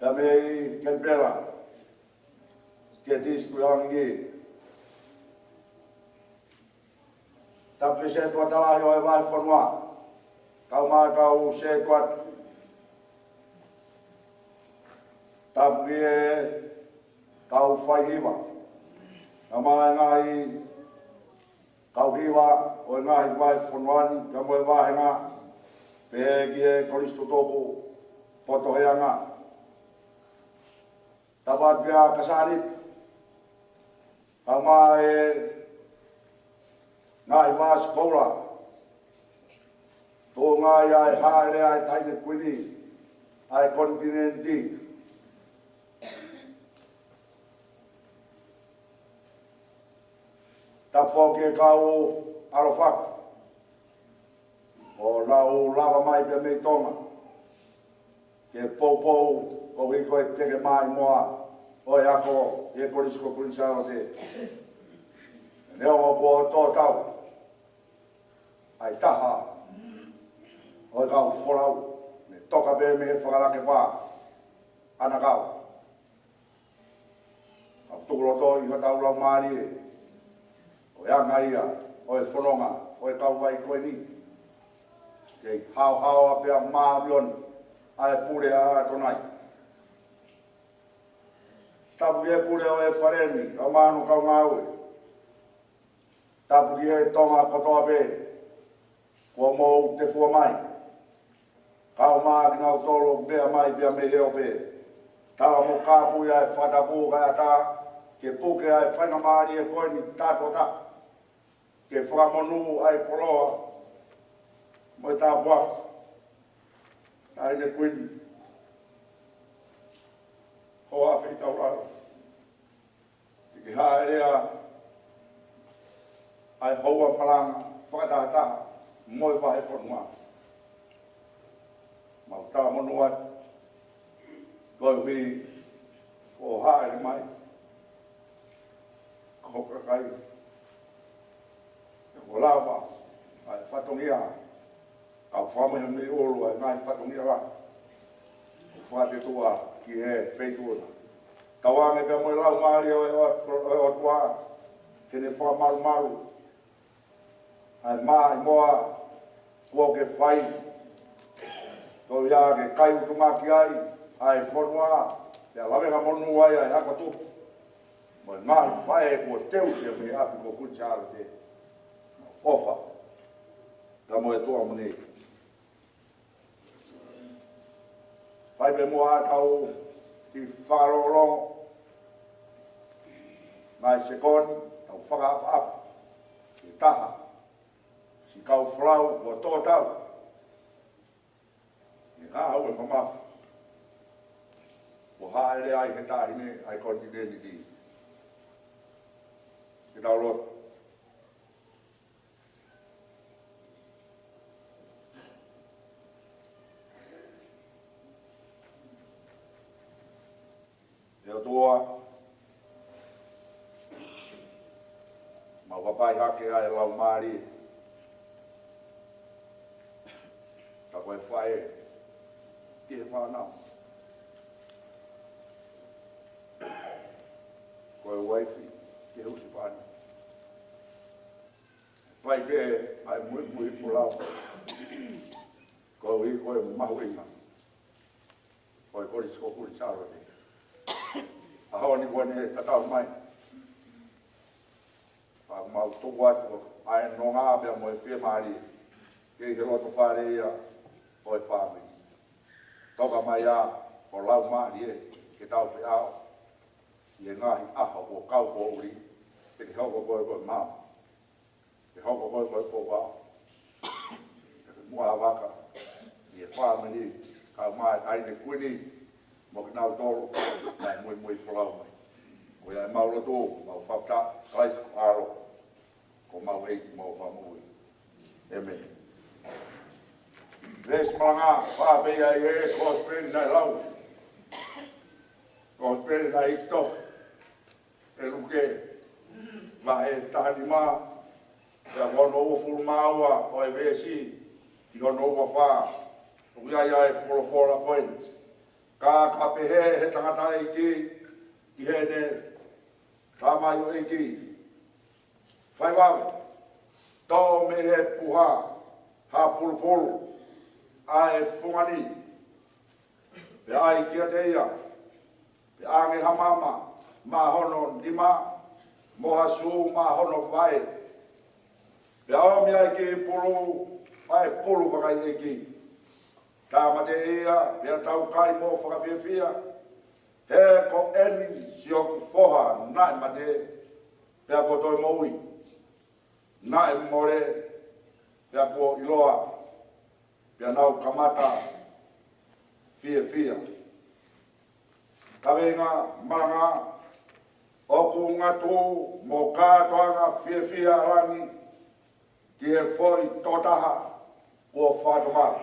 pea mei Kenipela, ki he Tisitiki Lāngilangi. Tapu ki he sētuata lahi ʻo e vahefonua, kaeʻumaʻā e kau sētuata. Tapu ki he kau faihiva, kaeʻumaʻā e ngaahi kau hiva ʻo e ngaahi vahefonua ni, kaeʻumaʻā e vāhenga, pehē ki he Kolisi Tutuku Poto Heanga. Tapu atu ki he Kasani, kaeʻumaʻā e ngaahi vāsi koula, tuʻunga ʻi he hāʻele ʻa e Taʻahine Kuini ʻa e konitinēniti. Tapu foki ki he kau ʻalofaku ʻoku nau lava mai pea mei Tonga ke poupou koeʻuhi ko e teke maʻimoa ʻo e ako ʻi he Kolisi ko Kuini Sālote. Neongo kuo tō tau ʻa e taha ʻo e kau folau, ne toka pē mei he fakalakepa ʻanakau. Ka ʻoku tuku loto ʻi hotau laumālie ʻa e anga ia ʻo e fononga ʻo e kauvai ko eni, kei haohaoa pea māʻoniʻoni ʻa e pule ʻa ʻAtonai. Tapu ki he pule ʻo e Fale ni, kaeʻumaʻā hono kau ngāue. Tapu ki he Tonga kotoa pē kuo mou tefua mai, kaeʻumaʻā kinautolu ʻoku meʻa mai pea mei he ope. Tala mo kāpui ʻa e fakatapu kae ʻatā ke puke ʻa e faingamālie ko eni tātota ke fakamonū ʻa e koloa mo e tāpuaki ʻa e Taʻahine Kuini Hoʻafeitaulalo. Ke hāʻele ʻa e houa malanga fakatahataha mo e vahefonua. Mau talamonū atu koeʻuhi ko hoʻo hāʻele mai, ko ho kakai, ko e lava ʻa e fatongia, kau fakamohe mei ʻolunga ʻa e ngaahi fatongia lahi ʻoku fakatetuʻa ki he feituʻu na. Tauange pea mo e Laumālie ʻo e ʻOtua ke ne fakamalumalu ʻa e maʻimoa kuo ke fai, koeʻuhi ke kai utumaki ai ʻa e fonua, pea lavengamonū ai ʻa e hako tupu mo e ngaahi faʻē kuo teu pea mei he ʻapi ko Kuini Sālote. ʻOfa ka mo e tuʻa muni. Fai pē muʻa ʻetau kiʻi fakalongolongo, ngaahi sekoni, tau fakaʻapaʻapa ki he taha siʻi kau folau kuo tō tau ʻi he ngāue mamafa kuo hāʻele ai he Taʻahine ʻa e konitinēniti. Ke tau lotu. ʻE ʻOtua, mau vakai hake ʻa e Laumālie, ka ko e Faʻē ki he fānau. Ko e uaifi ki he husepāniti. Fai pē ʻa e muimui folau. Koeʻuhi ko e mahuʻinga ʻo e Kolisi ko Kuini Sālote. ʻAho ni kuo ne tatau mai. Pea mau tuku atu ʻa e nonga pea mo e fiemālie. Kei he loto fale ia ʻo e fāmili. Toka mai ā ho laumālie ke tau feʻao ʻi he ngaahi ʻaho kuo kau poʻuli. Ke ke hoko koe ko e mao. Ke hoko koe ko e pouʻau. Ke ke muʻa vaka ʻi he fāmili, kau mai ʻa e taʻahine kuini mo kinautolu naʻe muimui folau mai. Ko ia ʻemau lotu, mau fakafetaʻi, Kalaisi ko ho ʻAlo, ko homau ʻEiki mo Fakamoʻui. ʻĒmeni. Veesi malanga, fā pē ia ʻi he Kosipeli naʻe lau. Kosipeli naʻe ʻi he tohi ʻe Luke, vahe taha nima, pea ko hono uofulu mā ua ʻo e veesi ki hono ua fā. ʻOku ʻi ai ʻa e folofola ko eni. Ka ka pehē ʻe he tangataʻeiki ki heʻene tamaioʻeiki, Fai vave, toʻo mei he puha ha pulupulu ʻa e fungani, pea ʻai kiate ia, pea ʻange ha maama maʻa hono nima, mo ha sū maʻa hono vaʻe, pea ʻomi ʻa e kiʻi pulu ʻa e pulu vakai ʻeiki. Tāmateʻi ia, pea tau kai mo fakafiefia, he ko eni siʻoku foha naʻe mate, pea kuo toe moʻui, naʻe mole, pea kuo ʻiloa, pea nau kamata fiefia. Kaveinga malanga: ʻOku ngatu mo kātoanga fiefia ʻa langi ki he foʻi tokotaha kuo fakatomala.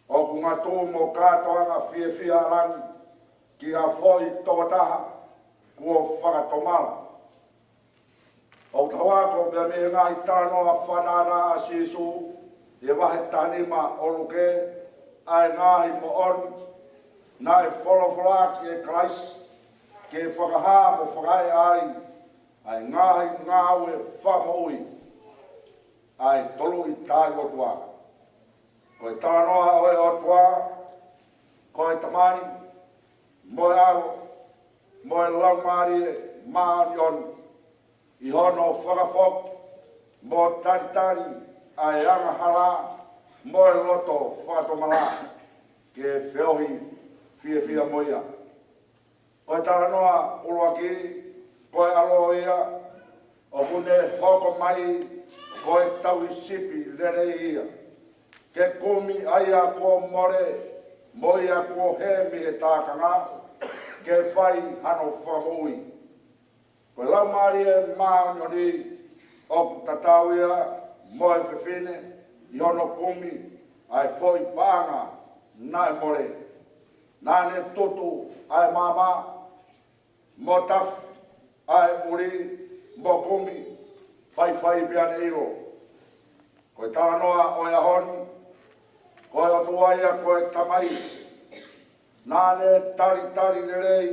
ʻOku ngatu mo kātoanga fiefia ʻa langi ki ha foʻi tokotaha kuo fakatomala. ʻOku tau ako pē mei he ngaahi talanoa fakatātā ʻa Sīsū ʻi he vahe taha nima ʻo Luke, ʻa e ngaahi moʻoni naʻe folofolaʻaki ʻe Kalaisi ke fakahā mo fakaeʻa ai ʻa e ngaahi ngāue fakamoʻui ʻa e Toluʻi Taʻe-ʻOtua. Ko e talanoa ʻo e ʻOtua, ko e Tamai, mo e ʻAlo, mo e Laumālie Māʻoniʻoni, ʻi hono fakafoki mo talitali ʻa e angahala mo e loto fakatomala ke feohi fiefia mo ia. Ko e talanoa ʻuluaki, ko e ʻAlo ia, ʻoku ne hoko mai ko e tauhi sipi lelei ia, ke kumi ʻa ia kuo mole, mo ia kuo hē mei he tākanga, ke fai hano fakamoʻui. Ko e Laumālie Māʻoniʻoni ʻoku tatau ia mo e fefine ʻi hono kumi ʻa e foʻi paʻanga naʻe mole. Naʻa ne tutu ʻa e maama, mo tafu ʻa e ʻuli, mo kumi, faifai pea ne ʻilo. Ko e talanoa ʻo e ʻaho ni, ko e ʻOtua ia ko e Tamai, naʻa ne talitali lelei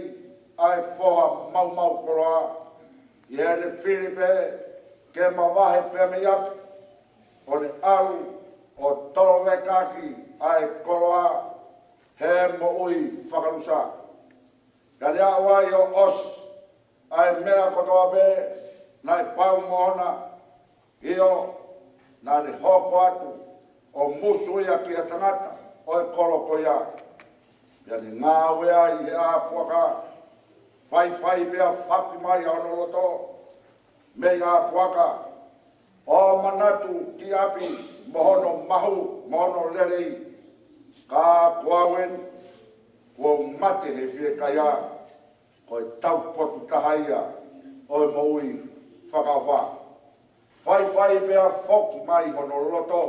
ʻa e foha maumau koloa, ʻi heʻene fili pē ke mavahe pea mei ʻapi, ʻo ne ʻalu ʻo tolovekiʻaki ʻa e koloa he moʻui fakalusa. Ka ne aʻu ai ʻo ʻosi ʻa e meʻa kotoa pē naʻe pau moʻona, ʻio, naʻa ne hoko atu ʻo musu ia ki he tangata ʻo e kolo ko ia. Pea ne ngāue ai he ʻā puaka, faifai pea faku mai ʻa hono loto mei ʻā puaka, ʻo manatu ki ʻapi mo hono mahu mo hono lelei. Ka ko au eni, kuo u mate he fiekaia, ko e taupotu taha ia ʻo e moʻui fakaʻofa. Faifai pea foki mai hono loto,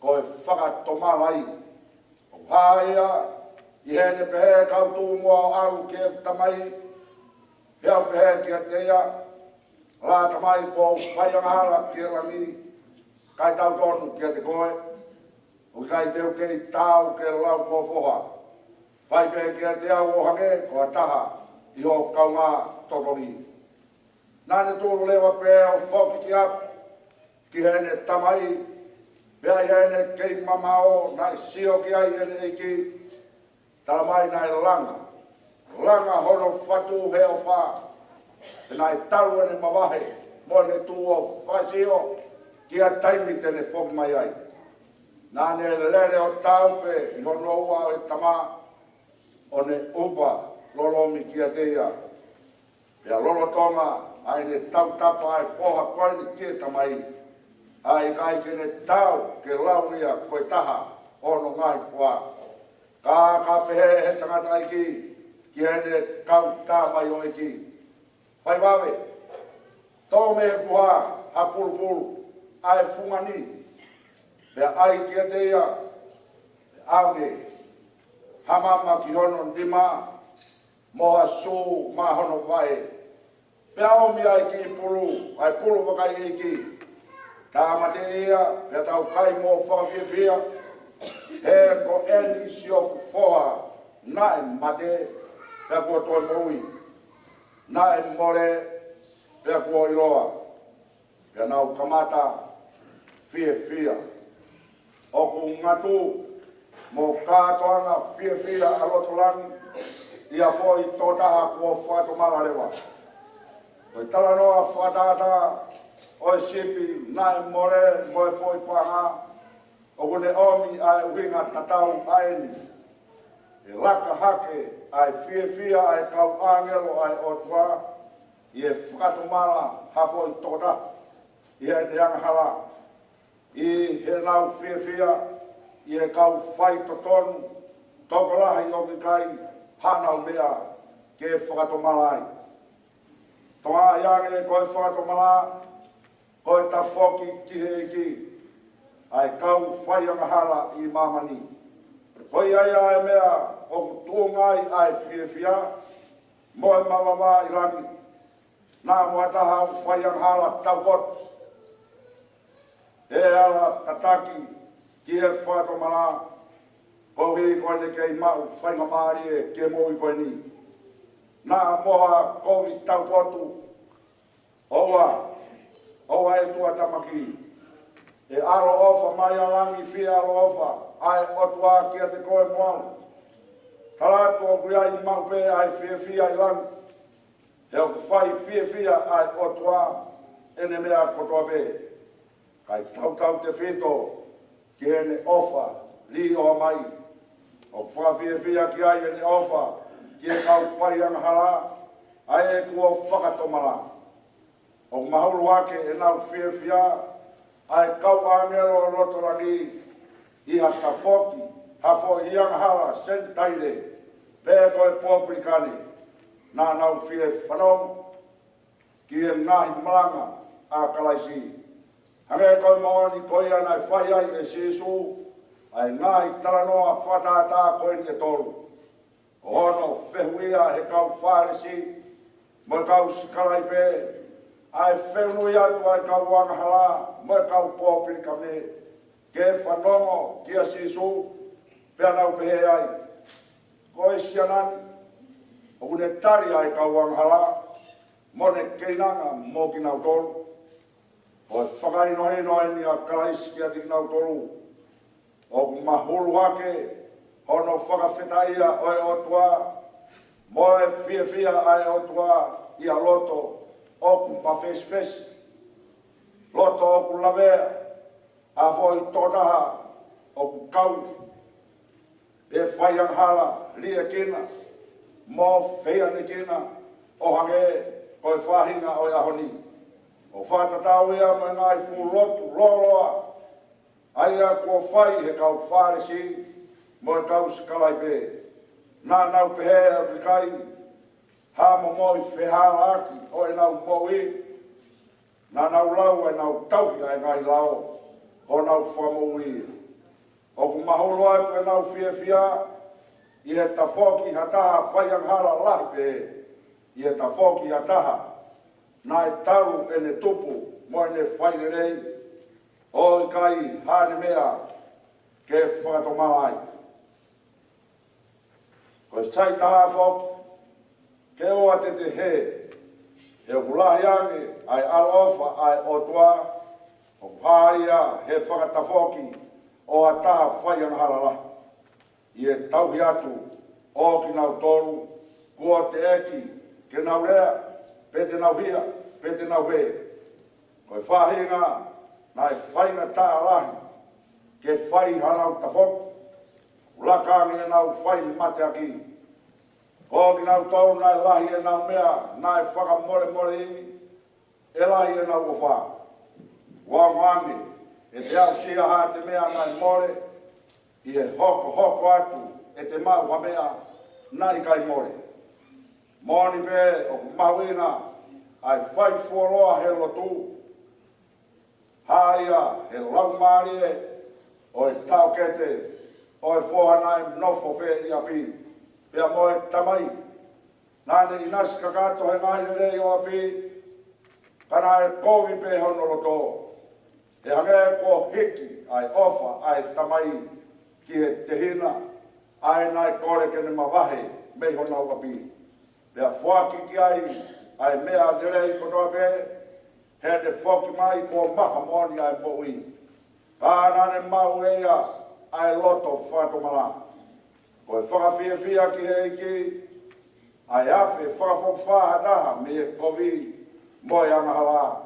ko e fakatomala ia. ʻOku hā ia ʻi heʻene pehē, Kau tuʻu muʻa ʻo ʻalu ki he Tamai, pea u pehē kiate ia, La Tamai, kuo u fai angahala ki he langi, kae tautonu kiate koe. ʻOku ʻikai te u kei taau ke lau ho foha. Fai pē kiate au ʻo hangē ko ha taha ʻi hoʻo kaungā totongi. Naʻa ne tuʻu leva pē ʻo foki ki ʻapi, ki heʻene tamai, pea ʻi heʻene kei mamaʻo naʻe sio ki ai ʻene ʻeiki, talamai naʻe langa, langa hono fatu he ʻofa, pea naʻe talu ʻene mavahe mo ʻene tuʻu ʻo fakasio ki ha taimi te ne foki mai ai. Naʻa ne lele ʻo taau pē ʻi hono ua ʻo e tama, ʻo ne ʻupa lolomi kiate ia. Pea lolotonga ʻa ʻene tautapa ʻa e foha ko eni ki he tamai, ʻa ia ʻikai ke ne taau ke lau ia ko e taha ʻo hono ngaahi foha. Ka ka pehē ʻe he tangataʻeiki ki heʻene kau tamaioʻeiki, Fai vave, tō mei he puha ha pulupulu ʻa e fungani, pea ʻai kiate ia, pea ʻave ha mama ki hono nima, mo ha sū maʻa hono vaʻe, pea ʻomi ʻa e kiʻi pulu, ʻa e pulu vakaiʻeiki. Tāmateʻi ia, pea tau kai mo fakafiefia, he ko eni siʻoku foha naʻe mate, pea kuo toe moʻui, naʻe mole, pea kuo ʻiloa, pea nau kamata fiefia. ʻOku ngatu mo kātoanga fiefia ʻa loto langi ʻi ha foʻi tokotaha kuo fakatomala leva. Ko e talanoa fakatātā ʻo e sipi naʻe mole mo e foʻi paʻanga, ʻoku ne ʻomi ʻa e ʻuhinga tatau ʻa eni. ʻE laka hake ʻa e fiefia ʻa e kau ʻāngelo ʻa e ʻOtua ʻi he fakatomala ha foʻi tokotaha ʻi heʻene angahala, ʻi heʻenau fiefia ʻi he kau faitotonu tokolahi ʻoku ʻikai haʻanau meʻa ke fakatomala ai. Tokangaʻi ange ko e fakatomala ko e tafoki ki he ʻEiki ʻa e kau faiangahala ʻi māmani. Ko ia ia ʻa e meʻa ʻoku tuʻunga ai ʻa e fiefia mo e mavava ʻi langi. Naʻa mo ha taha ʻoku faiangahala taupotu, ʻe ala tataki ki he fakatomala, koeʻuhi ko ʻene kei maʻu faingamālie ki he moʻui ko eni. Naʻa mo ha kovi taupotu, ʻoua, ʻoua ʻe tuʻatamaki. ʻE ʻaloʻofa mai ʻa langi fie ʻaloʻofa ʻa e ʻOtua kiate koe mo au. Tala atu ʻoku ʻi ai maʻu pē ʻa e fiefia ʻi langi. He ʻoku fai fiefia ʻa e ʻOtua ʻene meʻa kotoa pē. Kae tautautefito ki heʻene ʻofa līʻoa mai, ʻoku fakafiefia ki ai ʻene ʻofa ki he kau faiangahala ʻa ē kuo fakatomala. ʻOku mahulu hake ʻenau fiefia ʻa e kau ʻāngelo ʻo loto langi ʻi ha tafoki ha foʻi angahala Senitaile pe ko e popilikane. Naʻa nau fie fanongo ki he ngaahi malanga ʻa Kalaisi. Hangē ko e moʻoni ko ia naʻe fai ai ʻe Sīsū ʻa e ngaahi talanoa fakatātā ko eni ʻe tolu. ʻO hono fehuʻia ʻe he kau Fālesi mo e kau sikalaipe ʻa e feʻunui atu ʻa e kau angahala mo e kau popilikane ke fanongo kia Sīsū, pea nau pehē ai, ko e siana ni ʻoku ne tali ʻa e kau angahala mo ne keinanga mo kinautolu. Ko e fakahinohino eni ʻa Kalaisi kiate kinautolu. ʻOku mahulu hake hono fakafetaʻia ʻo e ʻOtua mo e fiefia ʻa e ʻOtua ʻi ha loto ʻoku mafesifesi, loto ʻoku lavea, ʻa e foʻi tokotaha ʻoku kau pe faiangahala liʻekina mo fehiʻanekina ʻo hangē ko e faʻahinga ʻo e ʻaho ni. ʻOku fakatatau ia mo e ngaahi fuʻu lotu lōloa ʻa ia kuo fai ʻe he kau Fālesi mo e kau sikalaipe. Naʻa nau pehē ʻoku ʻikai ha momoʻi fehālaaki ʻo ʻenau moʻui. Naʻa nau lau ʻenau tauhi ʻa e ngaahi lao ʻo honau fakamoʻui. ʻOku mahulu atu ʻenau fiefia ʻi he tafoki ha taha faiangahala lahi pē, ʻi he tafoki ha taha naʻe talu ʻene tupu mo ʻene failelei, ʻo ʻikai haʻane meʻa ke fakatomala ai. Ko e sai taha foki ke ʻoua te te hē, he ʻoku lahi ange ʻa e ʻaloʻofa ʻa e ʻOtua ʻoku hā ia he fakatafoki ʻo ha taha fai angahala lahi, ʻi he tauhi atu ʻo kinautolu kuo teʻeki ke nau lea, pe te nau hia, pe te nau hē. Ko e faʻahinga naʻe faingataʻa lahi ke fai hanau tafoki, ʻoku laka ange ʻenau fai mateaki. Ko kinautolu naʻe lahi ʻenau meʻa naʻe fakamolemoleʻi, ʻe lahi ʻenau ʻofa. Ua mangi, ʻe te aʻusia ha te meʻa naʻe mole, ʻi he hokohoko atu ʻe te maʻu ha meʻa naʻe ʻikai mole. Moʻoni pē ʻoku mahuʻinga ʻa e fai fuoloa he lotu, hā ia he laumālie ʻo e taʻokete ʻo e foha naʻe nofo pē ʻi ʻapi, pea mo e tamai naʻa ne ʻinasi kakato he ngaahi lelei ʻo ʻapi, ka naʻe kovi pē hono loto. He hangē kuo hiki ʻa e ʻofa ʻa e tamai ki he tehina, ʻa ia naʻe kole ke ne mavahe mei honau ʻapi. Pea foaki ki ai ʻa e meʻa lelei kotoa pē, he ne foki mai kuo maha moʻoni ʻa e moʻui. Ka naʻa ne maʻu ʻe ia ʻa e loto fakatomala. Ko e fakafiefia ki he ʻEiki, ʻa e afe fakafokifā ha taha mei he kovi mo e angahala,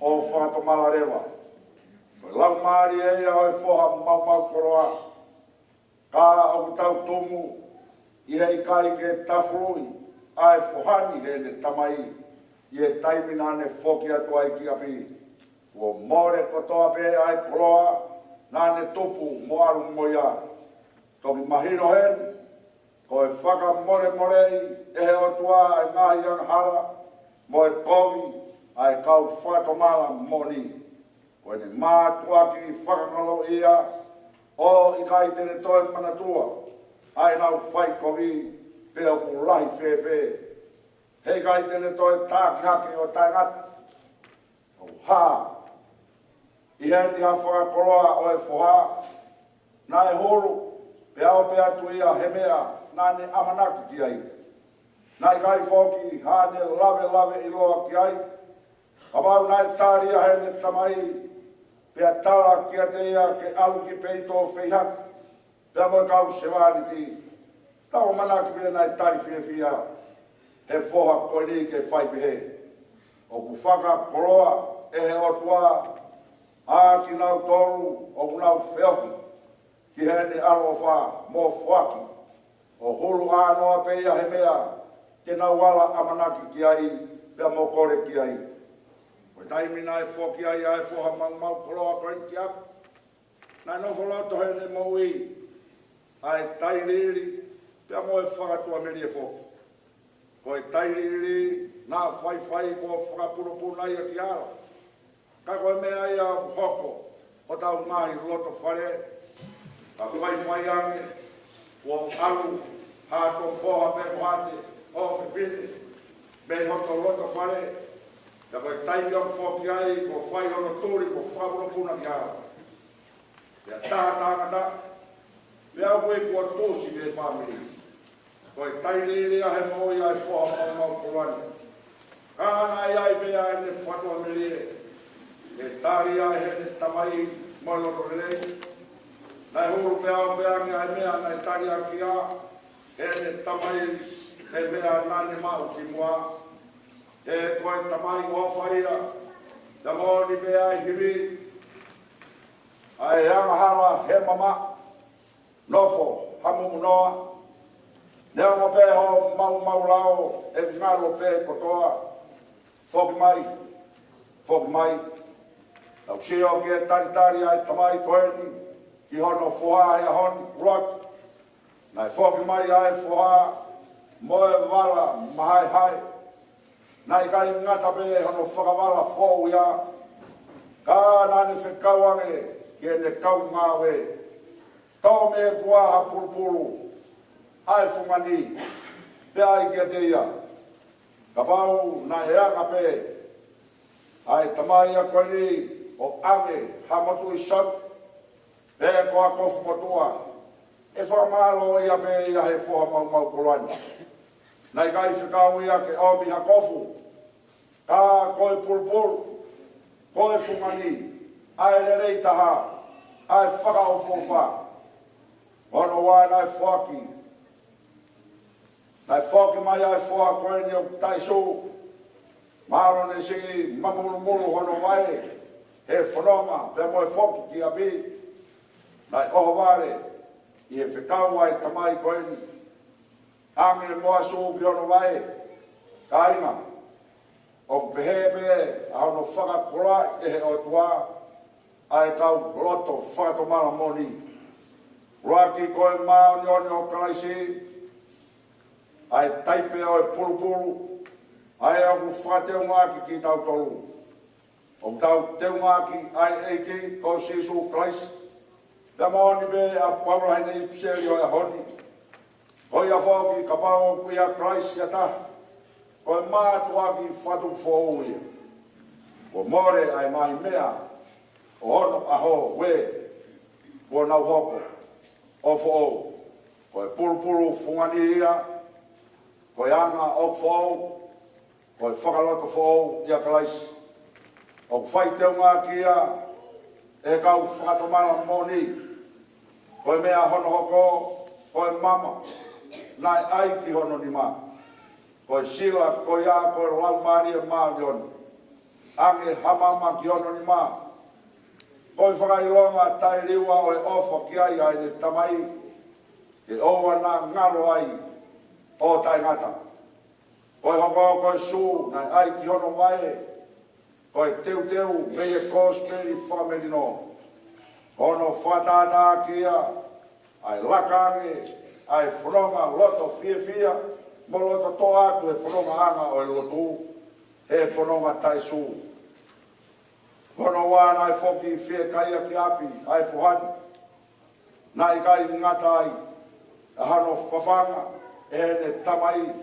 ʻo fakatomala leva. Ko e laumālie ia ʻo e foha maumau koloa, ka ʻoku tau tumu ʻi he ʻikai ke tafuluʻi ʻa e foha ni heʻene tamai ʻi he taimi naʻa ne foki atu ai ki ʻapi. Kuo mole kotoa pē ʻa e koloa naʻa ne tupu mo ʻalu mo ia. Toki mahino heni, ko e fakamolemoleʻi ʻe he ʻOtua ʻa e ngaahi angahala mo e kovi ʻa e kau fakatomala moʻoni. Ko ʻene mātuʻaki fakangaloʻia, ʻo ʻikai te ne toe manatua ʻa ʻenau fai kovi, pe ʻoku lahi fēfē. He ʻikai te ne toe taki hake ʻo taʻengata. ʻO hā, ʻi heni ha fakakoloa ʻo e foha naʻe hulu, pea ʻope atu ia he meʻa naʻa ne ʻamanaki ki ai. Naʻe ʻikai foki haʻane lavelaveʻiloa ki ai. Kapau naʻe tali ia heʻene tamai, pea tala kiate ia ke ʻalu ki peito ʻo feihaki pea mo e kau sevāniti, tau ʻamanaki pē naʻe tali fiefia he foha ko eni ke fai pehē. ʻOku fakakoloa ʻe he ʻOtua ʻa kinautolu ʻoku nau feohi ki heʻene ʻaloʻofa mo foaki, ʻo hulu ʻānoa pē ia he meʻa te nau ala ʻamanaki ki ai pea mo kole ki ai. Ko e taimi naʻe foki ai ʻa e foha maumau koloa ko eni ki ʻapi, naʻe nofo loto heʻene moʻui ʻa e tailiili pea mo e fakatuʻamelie foki. Ko e tailiili naʻa faifai kuo fakapunapuna ia ki hala. Ka ko e meʻa ia ʻoku hoko ʻi hotau ngaahi loto fale, ka faifai ange kuo ʻalu ha tokoua pe ko ha te ʻofefine mei hoto loto fale. Ka ko e taimi ʻoku foki ai kuo fai hono tuli kuo fakapunapuna ki hala. Pea tā tangata, pea ʻoku ʻi ai kuo tuʻusi pē fāmili. Ko e tailiili ia he moʻui ʻa e foha maumau koloa ni. Ka naʻe ʻi ai pē ʻa ʻene fakatuʻamelie, ʻe tali ia heʻene tamai mo e loto lelei. Naʻe hulu pē ʻo pehē ange ʻa e meʻa naʻe tali ʻaki ia heʻene tamai he meʻa naʻa ne maʻu kimuʻa. He ko e tamai ʻofa ia, naʻe moʻoni pē ʻa e hivi, ʻa e angahala he mamaʻo, nofo ha mumunoa, neongo pē hoʻo maumau lao ʻe ngalo pē kotoa. Foki mai, foki mai. Tau sio ki he talitali ʻa e tamai ko eni ki hono foha he ʻaho ni, ʻuluaki. Naʻe foki mai ʻa e foha mo e vala mahaehae. Naʻe ʻikai ngata pē hono fakavala foʻou ia, ka naʻa ne fekau ange ki heʻene kau ngāue, toʻo mei he puha ha pulupulu ʻa e fungani, pea ʻai kiate ia. Kapau naʻe anga pē ʻa e tamai ko eni ʻo ʻange ha motuʻi sote, pe ko ha kofu motuʻa, ʻe fakamālō ia pē ia he foha maumau koloa ni. Naʻe ʻikai fekau ia ke ʻomi ha kofu, ka ko e pulupulu, ko e fungani, ʻa e lelei taha, ʻa e fakaʻofoʻofa. Hono ua naʻe foaki, naʻe foaki mai ʻa e foha ko eni ʻoku taʻesū, mahalo ne siʻi mamulumulu hono vaʻe he fononga pea mo e foki ki ʻapi. Naʻe ʻohovale ʻi he fekau ʻa e tamai ko eni, ange mo ʻalu ki hono vaʻe. Kāinga, ʻoku pehē pē ʻa hono fakakoloaʻi ʻe he ʻOtua ʻa e kau loto fakatomala moʻoni. ʻUluaki ko e māʻoniʻoni ʻo Kalaisi, ʻa e taipe ʻo e pulupulu, ʻa ē ʻoku fakateungaʻaki kitautolu. ʻOku tau teungaʻaki ʻa e ʻEiki ko Sīsū Kalaisi. Pea moʻoni pē ʻa Paula heʻene ʻipiseli ʻo e ʻaho ni. Ko ia foki kapau ʻoku ʻia Kalaisi ha taha, ko e mātuʻaki fakatupu foʻou ia. Kuo mole ʻa e ngaahi meʻa ʻo onoʻaho, ē, kuo nau hoko ʻo foʻou. Ko e pulupulu fungani ia, ko e anga ʻoku foʻou, ko e fakalotofoʻou ʻia Kalaisi. ʻOku fai teungaʻaki ia ʻe he kau fakatomala moʻoni. Ko e meʻa hono hoko, ko e mama naʻe ʻai ki hono nima. Ko e sila ko ia ko e Laumālie Māʻoniʻoni, ange ha mama ki hono nima. Ko e fakaʻilonga taʻeliua ʻo e ʻofa ki ai ʻa ʻene Tamai, ke ʻoua naʻa ngalo ai ʻo taʻengata. Ko e hoko ko e sū naʻe ʻai ki hono vaʻe, ko e teuteu mei he kosipeli fakamelino. Ko hono fakatātāʻaki ia ʻa e laka ange ʻa e fononga loto fiefia mo loto toʻa atu he fonongaʻanga ʻo e lotu, he fononga taʻesū. Ko hono ua naʻe foki fiekaia ki ʻapi ʻa e foha ni. Naʻe ʻikai ngata ai ʻa hono fafanga ʻe heʻene Tamai,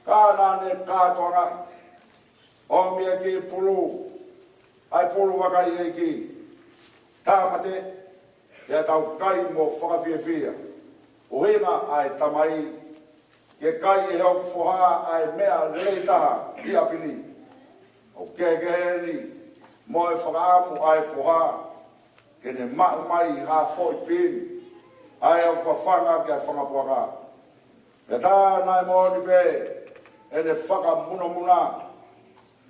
ka naʻa ne kātoangaʻi, ʻomi e kiʻi pulu, ʻa e pulu vakaiʻeiki, tāmate, pea tau kai mo fakafiefia. ʻUhinga ʻa e Tamai, ke kai ʻe hoku foha ʻa e meʻa lelei taha ʻi ʻapi ni. ʻOku kehekehe eni mo e fakaʻamu ʻa e foha ke ne maʻu mai ha foʻi pini, ʻa ē ʻoku fafanga ki ai e fanga puaka. Pea tā naʻe moʻoni pē ʻene fakamunamuna,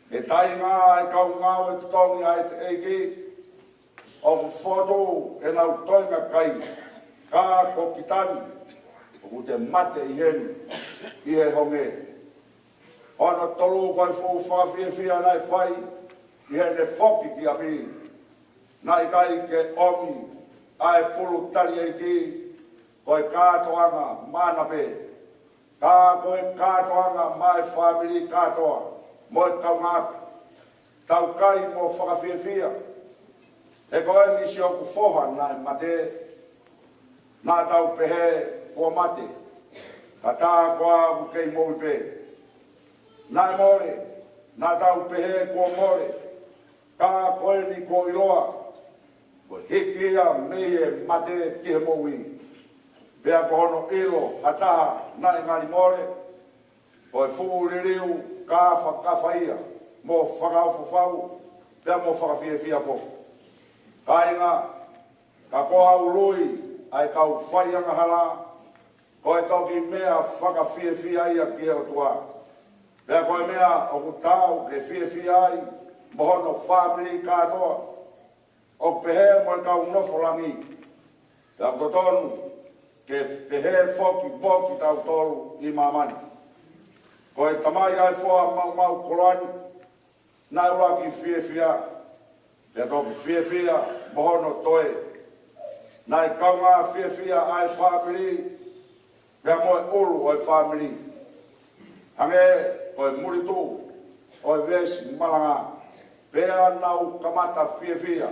he taimi ʻa e kau ngāue totongi ʻa e ʻEiki, ʻoku fotu ʻenau toenga kai, ka ko kita ni, ʻoku te mate ʻi heni ʻi he honge. Hono tolu ko e fuʻu fakafiefia naʻe fai ʻi heʻene foki ki ʻapi. Naʻe ʻikai ke ʻomi ʻa e pulu tali ʻeiki ko e kātoanga maʻana pē, ka ko e kātoanga maʻa e fāmili kātoa mo e kaungāʻapi. Tau kai mo fakafiefia. He ko e nisi ʻoku foha naʻe mate, naʻa tau pehē kuo mate, ka tā koā ʻoku kei moʻui pē. Naʻe mole, naʻa tau pehē kuo mole, ka ko eni kuo ʻiloa, kuo hiki ia mei he mate ki he moʻui. Pea ko hono ʻilo ha taha naʻe ngali mole, ko e fuʻu liliu kāfakafa ia, mo fakaʻofoʻofa, pea mo fakafiefia foki. Kāinga, ka ko ha ului ʻa e kau faiangahala, ko e toki meʻa fakafiefia ia ki he ʻOtua. Pea ko e meʻa ʻoku tau ke fiefia ai mo hono fāmili kātoa, ʻo pehē mo e kau nofo langi. Pea ʻoku totonu ke pehē foki mo kitautolu ʻi māmani. Ko e tamai ʻa e foha maumau koloa ni, naʻe ʻuluaki fiefia, pea toki fiefia mo hono toe. Naʻe kaungā fiefia ʻa e fāmili, pea mo e ʻulu ʻo e fāmili. Hangē ko e mulituʻu ʻo e veesi malanga, pea nau kamata fiefia.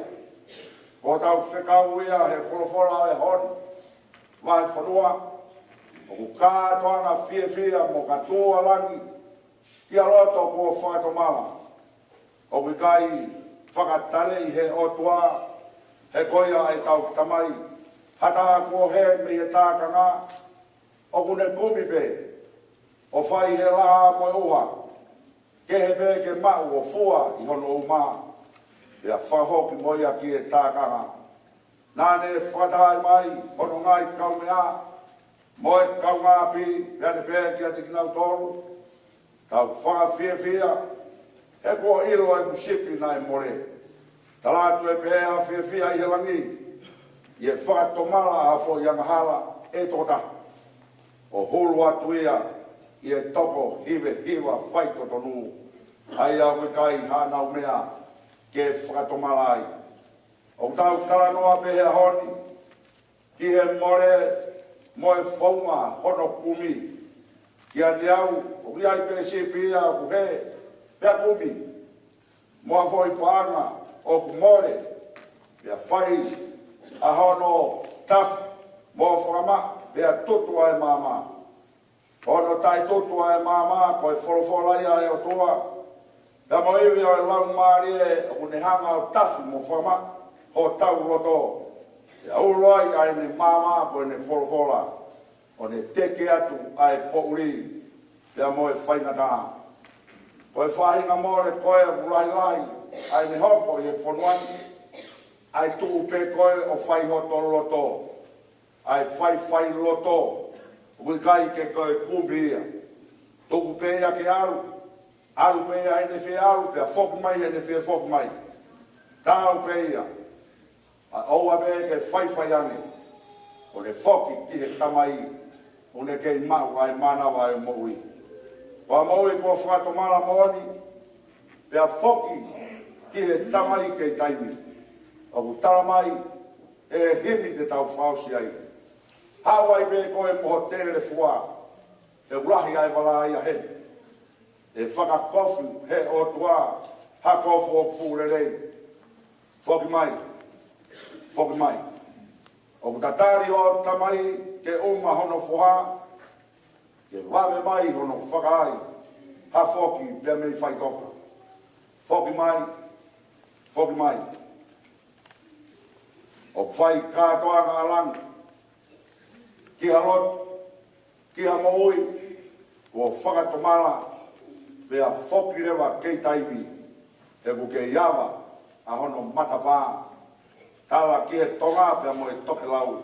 Ko hotau fekau ia he folofola ʻo e ʻaho ni, vahe fā ua, ʻoku kātoanga fiefia mo kātoa langi, ki ha loto kuo fakatomala. ʻOku ʻikai fakataleʻi he ʻOtua He ko ia ʻetau tamai, ha taha kuo hē mei he tākanga, ʻoku ne kumi pē, ʻo fai he laʻā mo e ʻuha, kehe pē ke maʻu ʻo fua ʻi hono uma, pea fakafoki mo ia ki he tākanga. Naʻa ne fakatahaʻi mai hono ngaahi kaumeʻa mo e kaungāʻapi, pea ne pehē kiate kinautolu, Tau fakafiefia, he kuo ʻilo ʻeku sipi naʻe mole. Tala atu e pehē ha fiefia ʻi he langi, ʻi he fakatomala ʻa ha foʻi angahala ʻe toko taha, ʻo hulu atu ia ʻi he toko hiva hiva faitotonu, ʻa ia ʻoku ʻikai haʻanau meʻa ke fakatomala ai. ʻOku tau talanoa pē he ʻaho ni ki he mole mo e founga hono kumi. Kiate au, ʻoku ʻi ai pē sipi ia ʻoku hē pea kumi, mo ha foʻi paʻanga ʻoku mole, pea fai ʻa hono tafu mo fakamaʻa, pea tutu ʻa e maama. Hono taʻetutu ʻa e maama ko e folofola ia ʻa e ʻOtua, pea mo e ivi ʻo e Laumālie ʻoku ne hanga ʻo tafu mo fakamaʻa hotau loto. Pea ulo ai ʻa ʻene maama ko ʻene folofola, ʻo ne teke atu ʻa e poʻuli pea mo e faingataʻa. Ko e faʻahinga mole ko ē ʻoku lahilahi ʻa ʻene hoko ʻi he fonua ni, ʻa e tuʻu pē ko ē ʻo fai hoto loto. ʻA e faifai loto, ʻoku ʻikai ke ko e kumi ia. Tuku pē ia ke ʻalu, ʻalu pē ia heʻene fie ʻalu, pea foki mai heʻene fie foki mai. Taau pē ia. ʻA ʻoua pē ke faifai ange, ʻo ne foki ki he Tamai, ʻo ne kei maʻu ʻa e mānava ʻo e moʻui. Ko ha moʻui kuo fakatomala moʻoni, pea foki ki he Tamai kei taimi. ʻOku tala mai, ʻe he himi te tau fakaʻosi ai. Haʻu ai pē koe mo ho telefua, he ʻoku lahi ʻa e vala ia heni. ʻE fakakofu he ʻOtua ha kofu ʻoku fuʻu lelei. Foki mai, foki mai. ʻOku tatali hoʻo Tamai ke ʻuma hono foha, ke vave mai hono fakaai ha foki pea mei faʻitoka. Foki mai, foki mai. ʻOku fai kātoanga ʻa langi ki ha lotu, ki ha moʻui kuo fakatomala, pea foki leva kei taimi, he ʻoku kei ava ʻa hono matapā. Tala ki he tonga pea mo e tokelau,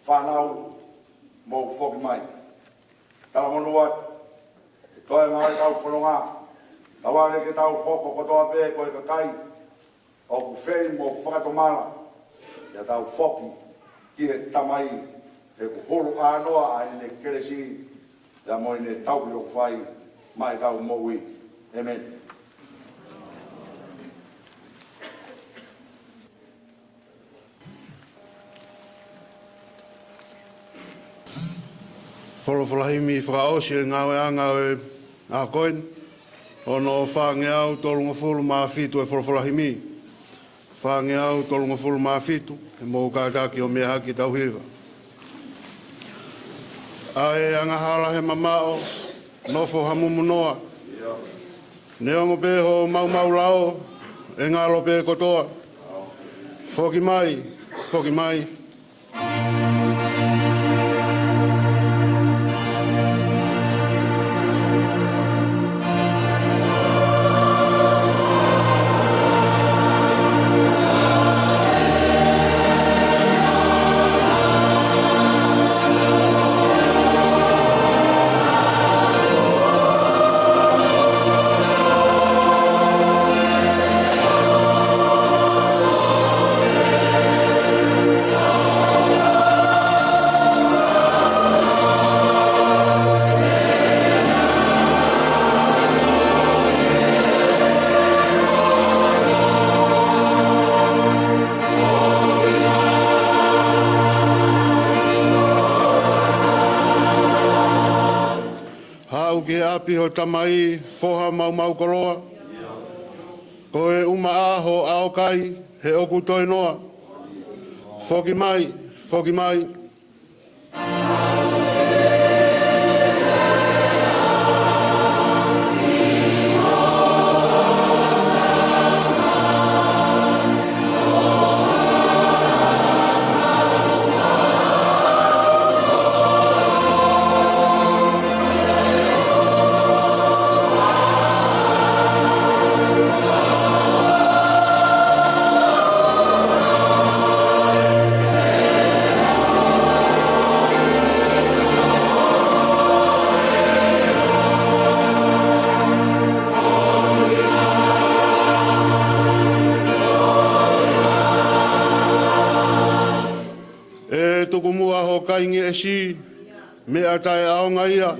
fānau, mou foki mai. Talamonū atu, he toenga ʻetau fononga, tauange ke tau hoko kotoa pē ko e kakai ʻoku feinga mo fakatomala, pea tau foki ki he Tamai, he ʻoku hulu ʻānoa ʻa ʻene kelesi, pea mo ʻene tauhi ʻoku fai maʻa ʻetau moʻui. ʻĒmeni. Folofola himi fakaʻosi e ngāueʻanga ʻo e ʻaho ko eni, hono fāngeau tolungofulu mā fitu e folofola himi. Fāngeau tolungofulu mā fitu, ʻe mou kātaki ʻo meʻa hake tau hiva. ʻA e angahala he mamaʻo, nofo ha mumunoa. Neongo pē hoʻo maumau lao, ʻe ngalo pē kotoa. Foki mai, foki mai. Haʻu ki he ʻapi ho Tamai, foha maumau koloa. Ko e ʻumaʻā ho ʻaokai, he ʻoku toe noa. Foki mai, foki mai. siʻi meʻa taʻeʻaonga ia.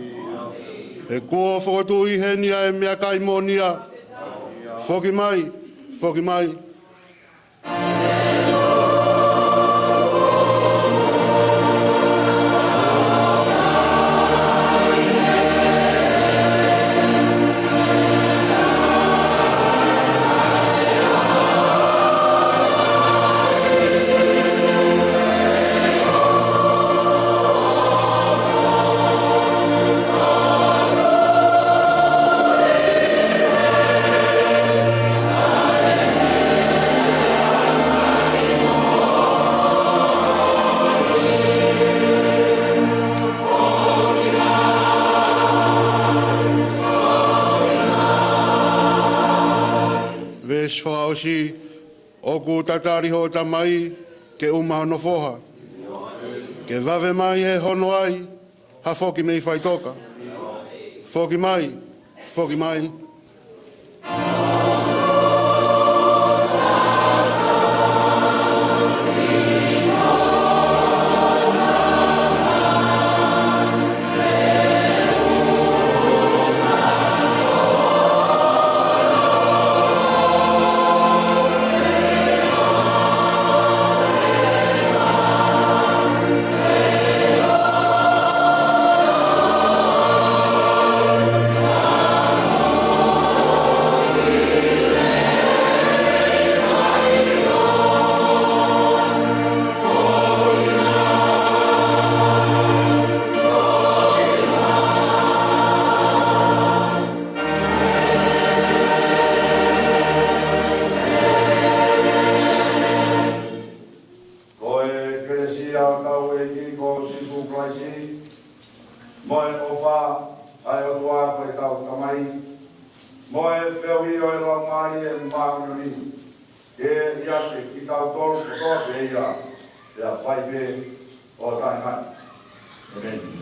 He kuo fokotuʻu ʻi heni ʻa e meʻakai moʻoni ia. Foki mai, foki mai. Veesi fakaʻosi. ʻOku tatali hoʻo tamai ke ʻuma hono foha, ke vave mai he hono ʻai ha foki mei faʻitoka. Foki mai, foki mai. Ko e kelesi ʻa hotau ʻEiki ko Sīsū Kalaisi, mo e ʻofa ʻa e ʻOtua ko ʻetau Tamai, mo e feohi ʻo e Laumālie Māʻoniʻoni, ke ʻiate kitautolu kotoa pē ia, pea fai pē ʻo taʻengata. ʻĒmeni.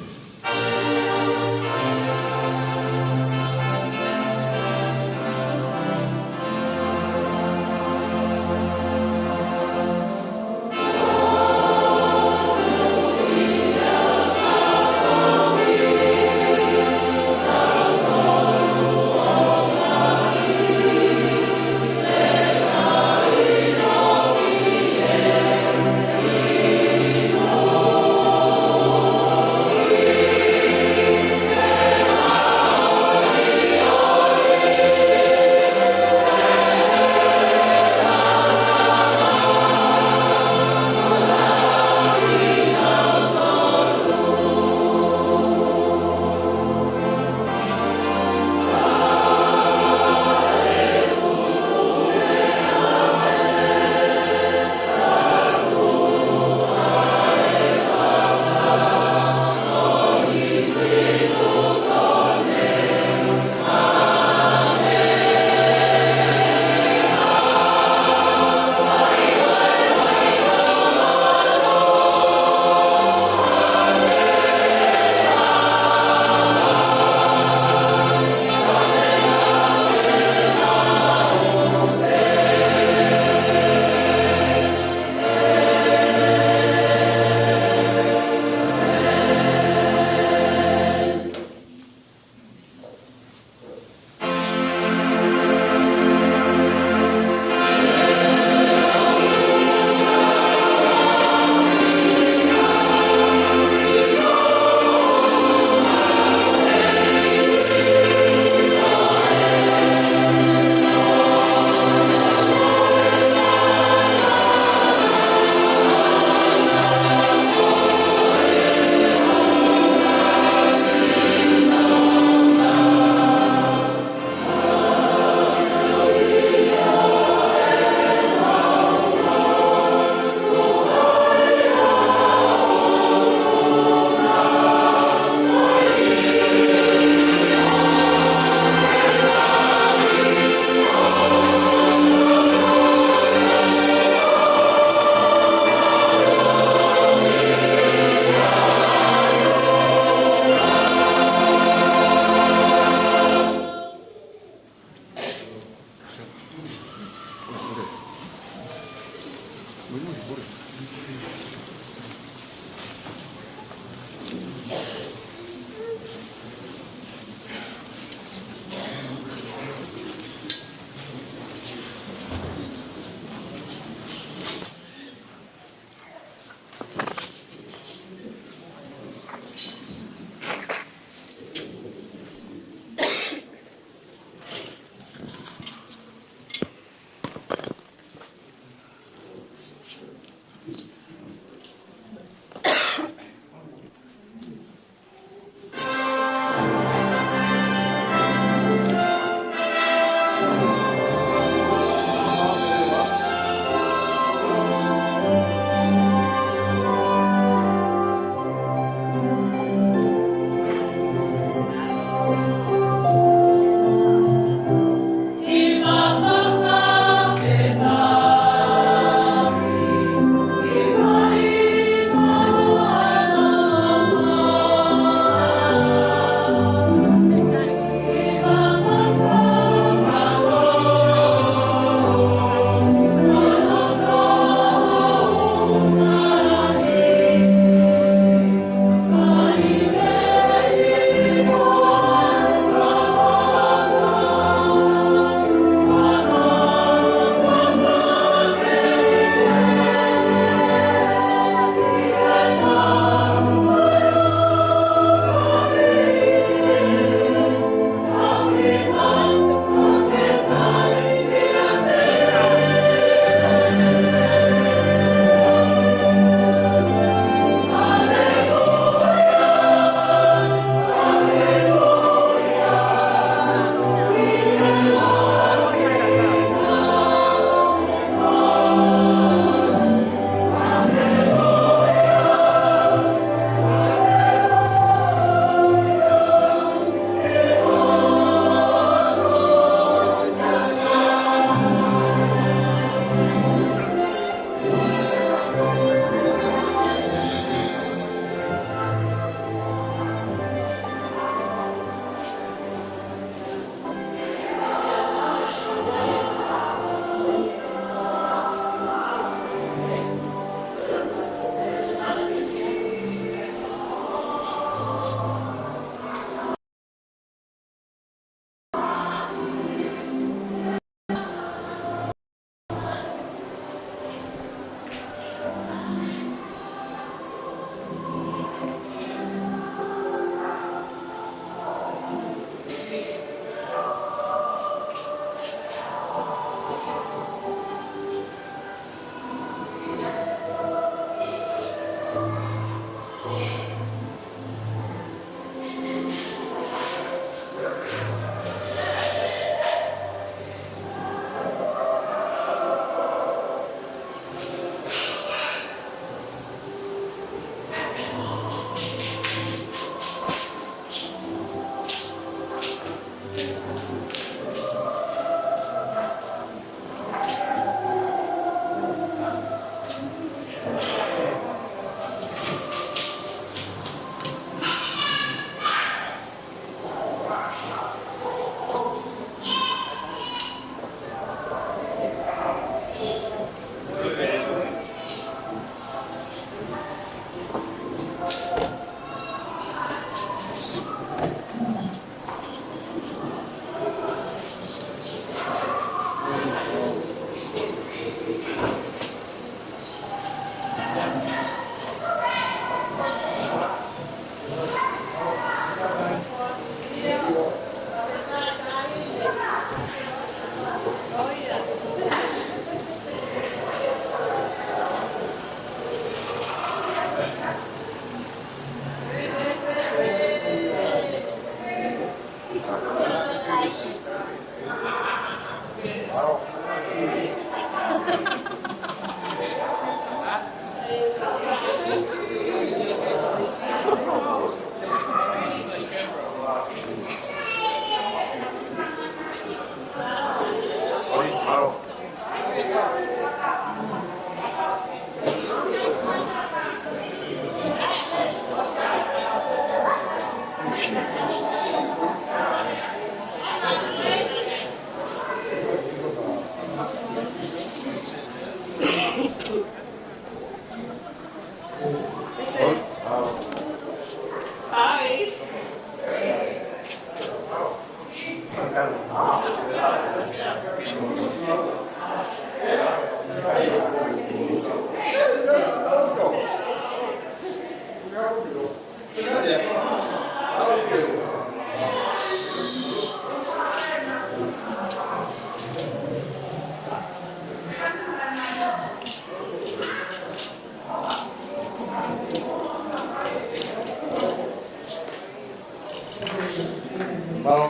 Mālō.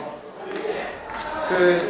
Ke